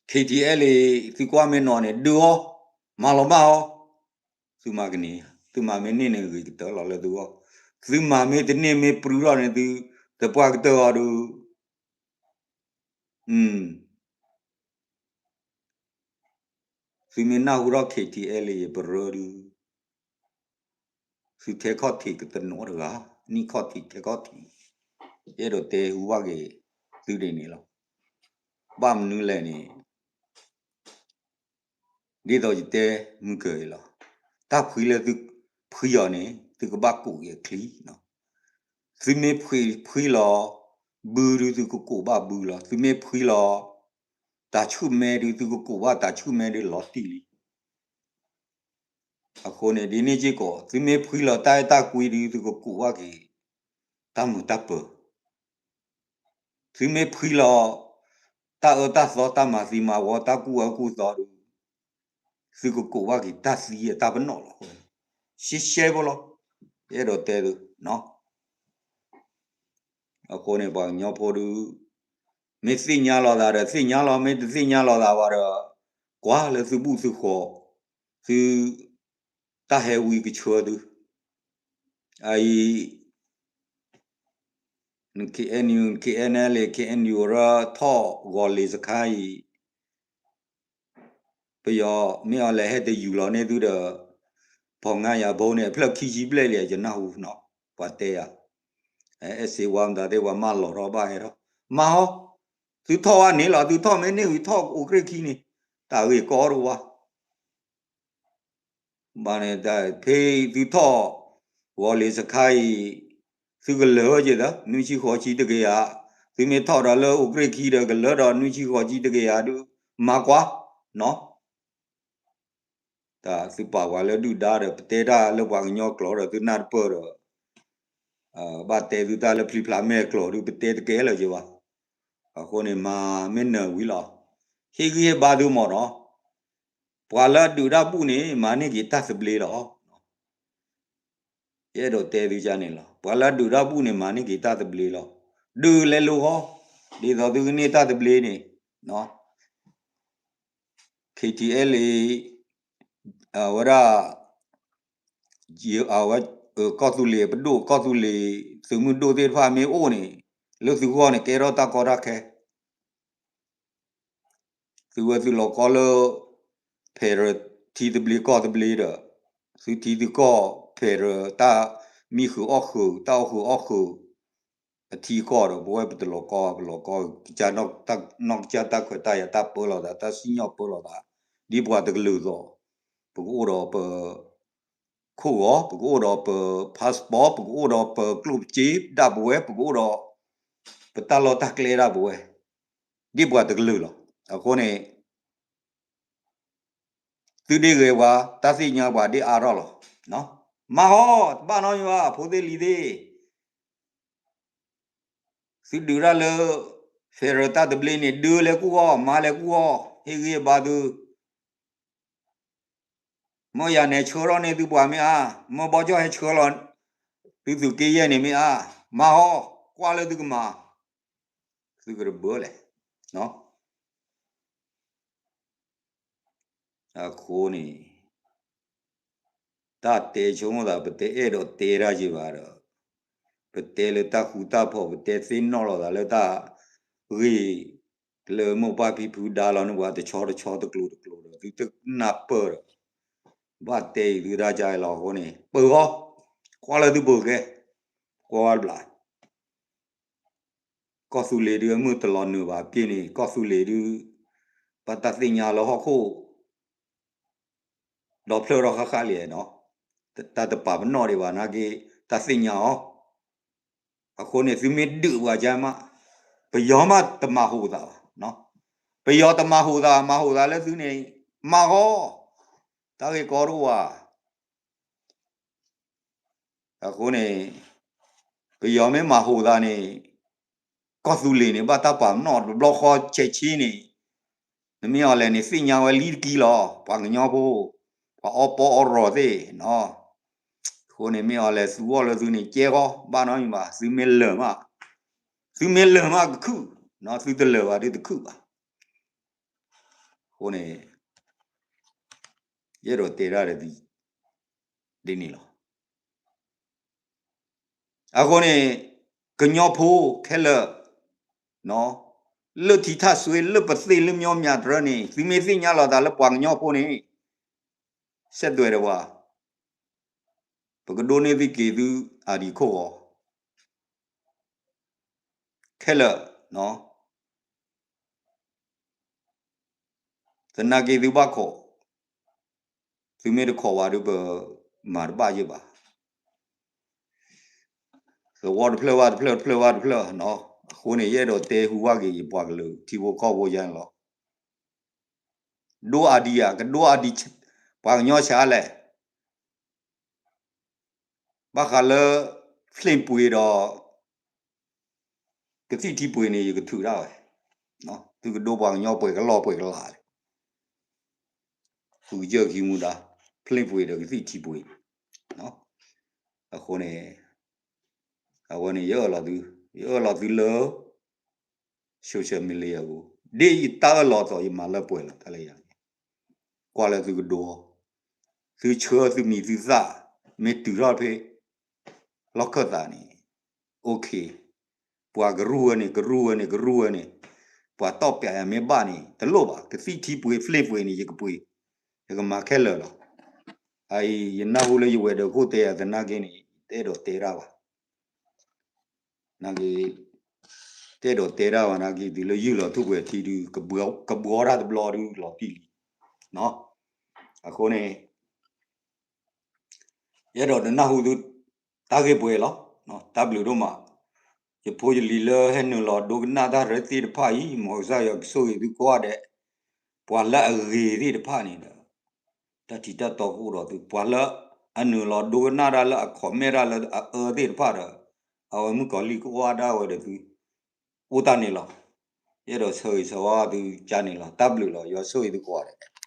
အီၤ KTLA သုကွၢ်မ့ၢ်နီၤန့ၣ် ဒုးအီၤ, မၤလီၤဘၣ်အီၤ, သုမၤကန့ၢ်, သုမၤမ့ၢ်န့ၢ်န့ၣ် ဂ့ၤကတၢၢ်လီၤလၢသုဂီၢ်, သုမၤမ့ၢ်တန့ၢ်မ့ၢ်ပြူထီၣ်န့ၣ် သုသပှၢ်ကတၢၢ်အီၤဒုး သုမ့ၢ်နၢ်ဟူထီၣ် KTLA ပရၢဒုး သုထဲခီၣ်ထံးကတနီၤတဂၤ, နံၣ်ခီၣ်ထံးထဲခီၣ်ထံး, ယအဲၣ်ဒိးတဲဟူဘၣ်က့ၤသုဒ်န့ၣ်လီၤ. ဘၣ်မနုၤလဲၣ်န့ၣ် ဒ်သိးယတဲမုၢ်ကၢၤအံၤလီၤ. တၢ်ဖှံလၢသုဖှံအီၤန့ၣ် သုကဘၣ်ကူးက့ၤအချံနီၤ. သုမ့ၢ်ဖှံလီၤဘုဒုး သုကကူးဘၣ်ဘုလီၤ. သုမ့ၢ်ဖှံလီၤတၢ်ဆူၣ်မဲဒုး သုကကူးဘၣ်တၢ်ဆူၣ်မဲဒုးလီၤတံၢ်လံ. အဃိန့ၣ် ဒ်န့ၣ်စ့ၢ်ကီး သုမ့ၢ်ဖှံလီၤတၢ်အဲၣ်တၢ်ကွံဒုး သုကကူးဘၣ်က့ၤတၢ်မုာ်တၢ်ပၢၤ သုမ့ၢ်ဖှံလီၤ တၢ်အၢတၢ်သီ တၢ်မၤသံမၤဝီ တၢ်ကူၣ်အၢကူၣ်သီဒုး သုကကူးဘၣ်က့ၤတၢ်သံအတၢ်ပနီၣ်လီၤ. ရှဲရှဲဖိလီၤ. ယအဲၣ်ဒိးတဲသု အဃိန့ၣ် ပှၤကညီဖိဒုး မ့ၢ်သ့ၣ်ညါလီၤသးဒီးသ့ၣ်ညါလီၤ, မ့ၢ်တသ့ၣ်ညါလီၤသးဘၣ်ဒီး ကွၢ်လၢသုဘူၣ်သုဃီၤ, သုတၢ်ဟဲဝံကဆှၢသု, အအံၤ KNU KNLA KNU ရၢထီၣ်ဂီၤလ့ၤစခါအံၤ ပယီၤမ့ၢ်အီၤလဲၤဟဲတယူၤလီၤန့ၢ်သုဒီး ဖီၣ်ငါယၤဘိန့ၣ် အဖျၢၣ်ခံဆံဘျဲၣ်လံ ယနၢ်ဟူနီၤ ပှၤတဲယၤ, အဲၣ်စ့ဝါမတၤသ့ၣ် ပှၤမၢလီၤထီၣ်ဘၣ်ဟဲထီၣ် မၤဟီ, သုထီၣ်ဝဲန့ၣ်လီၤ သုထီၣ်မ့ၢ်န့ၢ်ဝံၤထီၣ်အိၣ်ကြ့ၢ်ခံန့ၣ် တၢ်ဂ့ၢ်ကီတအိၣ်ဘၣ် ဘၣ်န့ၣ် ဖဲသုထီၣ်ဂီၤလ့ၤစခါအံၤ သုကလၢာ်ဝဲက့ၤသၢ နွံဆံဃိးဆံတကယၤ, သုမ့ၢ်ထီၣ်ဒီးလၢအိၣ်ကြ့ၢ်ခံဒီး ကလၢာ်ဒီးနွံဆံဃိးဆံတကယၤဒုး မၤကွၢ်နီၤ. တၢ်သုပာ်ပှၤလၢဒုၣ်ဒါဒီး ပတဲတၢ်လၢပှၤကညီကျိာ်ဒီး သုနၢ်တပၢၢ်ဒီး ဘၣ်တဲသုတၢ်လၢဖျံဖျါမဲာ်ကျိာ်ဒီး ပတဲတကဲလၢၤက့ၤဘၣ်. အဃိန့ၣ် မၤမ့ၢ်နၢၤဝံၤလီၤ. ဟ့ၣ်ဂံၢ်ဟ့ၣ်ဘါသုမ့ၢ်နီၤ, ပှၤလၢအဒုးတၢ်ဘူၣ်န့ၣ် မၤန့ၢ်က့ၤတၢ်သဘျ့လီၤ. ယအဲၣ်ဒိးတဲသုကန့ၣ်လီၤ. ပှၤလၢအဒုးတၢ်ဘူၣ်န့ၣ် မၤန့ၢ်က့ၤတၢ်သဘျ့လီၤ. ဒုးလဲၤလိၤဃီ, ဒ်သိးသုကန့ၢ်တၢ်သဘျ့န့ၣ် KTLA အဝဲဒၣ် အဝဲ ကီၢ်သူလ့ၤပဒိၣ် ကီၢ်သူလ့ၤသုးမုၢ်ဒိၣ်သ့ၣ်တဖၣ်မ့ၢ်အိၣ်န့ၣ် လၢသုဂီၢ်န့ၣ် ကဲထီၣ်တၢ်ကီတၢ်ခဲ သုဝဲသုလီၤကီလၢ federal ထံသဘျ့ကီၢ်သဘျ့ဒီး သုထံသုကီၢ် federal တၢ်မံဃုာ်အီၣ်ဃုာ် တၢ်အီၣ်ဃုာ်အီၣ်ဃုာ် အထံကီၢ်ဒီး ပဝဲပတလီၤကီ ပလီၤကီ ကစၢ်နီၢ်ကစၢ်တၢ်ခွဲးတၢ်ယာ်တၢ်ပၢလီၤသး တၢ်စံၣ်ညီၣ်ပၢလီၤသး ဒ်ပှၤတကလုာ်သိး ပကအိၣ်ဒီးပ ခိၣ်ဂီၤ ပကအိၣ်ဒီးပ passport ပကအိၣ်ဒီးပကျိၣ်ပစ့ဒၣ်ပဝဲ ပကအိၣ်ဒီး ပတၢ်လီၢ်တၢ်ကျဲဒၣ်ပဝဲ ဒ်ပှၤတကလုာ်လီၤ. အဃိန့ၣ် သုဒ်ဂဲၤပှၤ တၢ်သ့ၣ်ညါပှၤဒ်အါထီၣ်လီၤ. မၤဟီ တဘၣ်နီတမံၤဘၣ် ဖိသ့ၣ်လံၤသ့ၣ် သုဒုးတၢ်လၢ federal တၢ်သဘျ့န့ၣ် ဒုးလဲၤကူၣ်အီၤ မၤလဲၤကူၣ်အီၤ ဟ့ၣ်ဂံၢ်ဟ့ၣ်ဘါသု မ့ၢ်ယၤနဲၣ်ဆှၢထီၣ်န့ၢ်သုပှၤမ့ၢ်အါ, မ့ၢ်ဘီကၠီၣ်ဟဲဆှၢလီၤ သုသုးက့ယဲၢ်န့ၣ်မ့ၢ်အါ, မၤဟီ, ကွၢ်လၢသုကမၤ, သုကတဘၢလဲၣ်. အဃိန့ၣ် တၢ်တဲဆိကမိၣ်သး ပတအဲၣ်ဒိးတဲတၢ်ယံၤဘၣ်ဒီး ပတဲလၢတၢ်ဃူတၢ်ဖိး ပတဲသ့ၣ်နီၣ်လီၤသးလၢတၢ်ဂ့ၢ် လၢမိၢ်ပၢ်ဖံဖုဒါလီၤန့ၢ်ပှၤတဆီတဆီတကျိၤတကျိၤဒီး သုတနၢ်ပၢၢ်ဒီး ဘၣ်တဲအံၤသုတၢ်ကါအံၤလီၤ. အဃိန့ၣ် ပၢၤဃီ, ကွၢ်လၢသုပၢၤကဲ, ကွၢ်ဝဲတဘျီ ကီၢ်သူလ့ၤဒုးအမုၢ်တလီၤနုာ်ဘၣ်က့န့ၣ် ကီၢ်သူလ့ၤဒုး ဘၣ်တၢ်သ့ၣ်ညါလၢဟီၣ်ခိၣ် ဒီဖျၢၣ်ထီၣ်ဃၣ်ဃၣ်လံနီၤ, တၢ်တပာ်ပနီၣ်ဒံးဘၣ်နာ်က့ တၢ်သ့ၣ်ညါအီၤ, အဃိန့ၣ် သုမ့ၢ်ဒုးပှၤကါမး, ပယီၤမးတမၤဟူးသးဘၣ်, ပယီၤတမၤဟူးသး မၤဟူးသးလၢသုန့ၣ် မၤဃီ, တၢ်ဂ့ၢ်ကီတအိၣ်ဘၣ် အဃိန့ၣ် ပယီၤမ့ၢ်မၤဟူးသးန့ၣ် ကီၢ်သူလ့ၤန့ၣ် ဘၣ်တၢ်ပာ်ပနီၣ်တဘျီဃီဆဲးဆ့န့ၣ်, နမ့ၢ်အီၤလဲၣ်န့ၣ် သ့ၣ်ညါဝဲလံတကံလီၤ ပှၤကညီဖိ, ပှၤအီပီအီရီၤသ့ၣ်နီၤ, အဃိန့ၣ်မ့ၢ်အီၤလဲၣ်သူအီၤလၢသုန့ၣ် ကဲဃီ ဘၣ်နီတမံၤဘၣ်, သုမ့ၢ်လၢာ်မး, သုမ့ၢ်လၢာ်မးကခုၣ်, သုတလၢာ်ဘၣ်ဒုတခုၣ်ဘၣ်, အဃိန့ၣ် ယအဲၣ်ဒိးတဲဒၣ်ဒ်န့ၣ်လီၤ. အဃိန့ၣ် ကညီဖိခဲလၢာ် လၢထံထၣ်စွ့လၢပသ့ၣ်လၢမျီမၠးတရၢန့ၣ် သုမ့ၢ်သ့ၣ်ညါလီၤသးလၢပှၤကညီဖိန့ၣ် ဆက်သွယ်ဒီးပှၤ, ပကဒိးန့ၢ်သုက့ၤသုအါဒံးခိၣ်ဂီၤ ခဲလၢာ် သနာ်က့သုဘၣ်ခိး, သုမ့ၢ်တခိးဘၣ်ဒီးပမၤတဘၣ်ယဲၢ်ဘၣ်. သဝီတဖျၢၣ်ဘၣ်တဖျၢၣ် တဖျၢၣ်ဘၣ်တဖျၢၣ်နီၤ, အဃိန့ၣ် ယအဲၣ်ဒိးတဲဟူးဝၣ်က့ၤယပှၤကလုာ်ထံဖိကီၢ်ဖိယါန့ၣ်လီၤ. ဒိအါဒံးဧါ, ကဒိအါဒံး ပှၤကညီဆါလဲၣ် ဘၣ်ဃးလၢ ဖျ့ၣ်ပှ့ၤဒီး ကသံၣ်ထံပှ့ၤန့ၣ် ယကထုးဒၣ်ဝဲ, သုကဒိပှၤကညီပှဲၤကလီၢ်ပှဲၤကလးလဲၣ်, ဃုကစၢၢ်ခံမူဒါ, ဖျ့ၣ်ပှ့ၤဒီးကသံၣ်ထံပှ့ၤ, အဃိန့ၣ် အဝဲန့ၣ် ယအၢၣ်လီၤသု, ယအၢၣ်လီၤသုလၢ social media အပူၤ, ဒ်ယတၢ်အၢၣ်လီၤအသိး ယမၤလၢပှဲၤလီၤတၢ်လၢယၤန့ၣ်, ကွၢ်လၢသုကဒိ, သုဆှၢသုမံၤသုသၣ်, မ့ၢ်တုၤထီၣ်ဖဲ လီၢ်ခၢၣ်သးန့ၣ်, OK, ပှၤကရူၢ်ဝဲန့ၣ် ကရူၢ်ဝဲန့ၣ် ကရူၢ်ဝဲန့ၣ်, ပှၤတီၢ်ပျးယၤမ့ၢ်ဘၣ်န့ၣ် တလိၣ်ဘၣ်, ကသံၣ်ထံပှ့ၤ ဖျ့ၣ်ပှ့ၤန့ၣ် ယကပှ့ၤ, ယကမၤခဲလၢာ်လီၤ. အအံၤ ယနၢ်ဟူလၢယဝဲၤဒၢးခိၣ်တဲယၤသနာ်က့န့ၣ် တအဲၣ်ဒိးတဲတၢ်ဘၣ် နာ်က့ တအဲၣ်ဒိးတဲတၢ်ဘၣ်နာ်က့ တုၤလၢယုၢ်လီၤထူၣ်ပှဲၤထံဒုး ကဘှီတၢ်တဘျီဒုးလီၤတံၢ်လံ. အဃိန့ၣ် ယအဲၣ်ဒိးနနၢ်ဟူသု တၢ်ဂ့ၢ်ပှဲၤလီၤ. တၢ်ဘျုးဒိၣ်မး, ယဖိယလံၤလၢဟဲနုာ်လီၤဒိကနၣ်တၢ်ရဲၣ်သ့ၣ်တဖၣ်အံၤ မ်ကစၢ်ယွၤကဆိၣ်ဂ့ၤသုကိးဂၤဒဲး, ပှၤလၢအဂ့ၤသ့ၣ်တဖၣ်န့ၣ်ဒီး တၢ်ထံးတၢ်တီကအိၣ်ဒီးသု ပှၤလၢအနုာ်လီၤဒိကနၣ်တၢ်လၢအ comment တၢ်လၢအအၢသ့ၣ်တဖၣ်ဒီး အဝဲမုၣ်ကီၤလံၢ်ကအိၣ်အါဒၣ်ဝဲဒီးသု အိၣ်တၢ်န့ၣ်လီၤ. ယအဲၣ်ဒိးဆၢဂ့ၤဆၢဝါသုကါန့ၣ်လီၤ. တၢ်ဘျုးလီၤ. ယွၤဆိၣ်ဂ့ၤသုကိးဂၤဒဲး.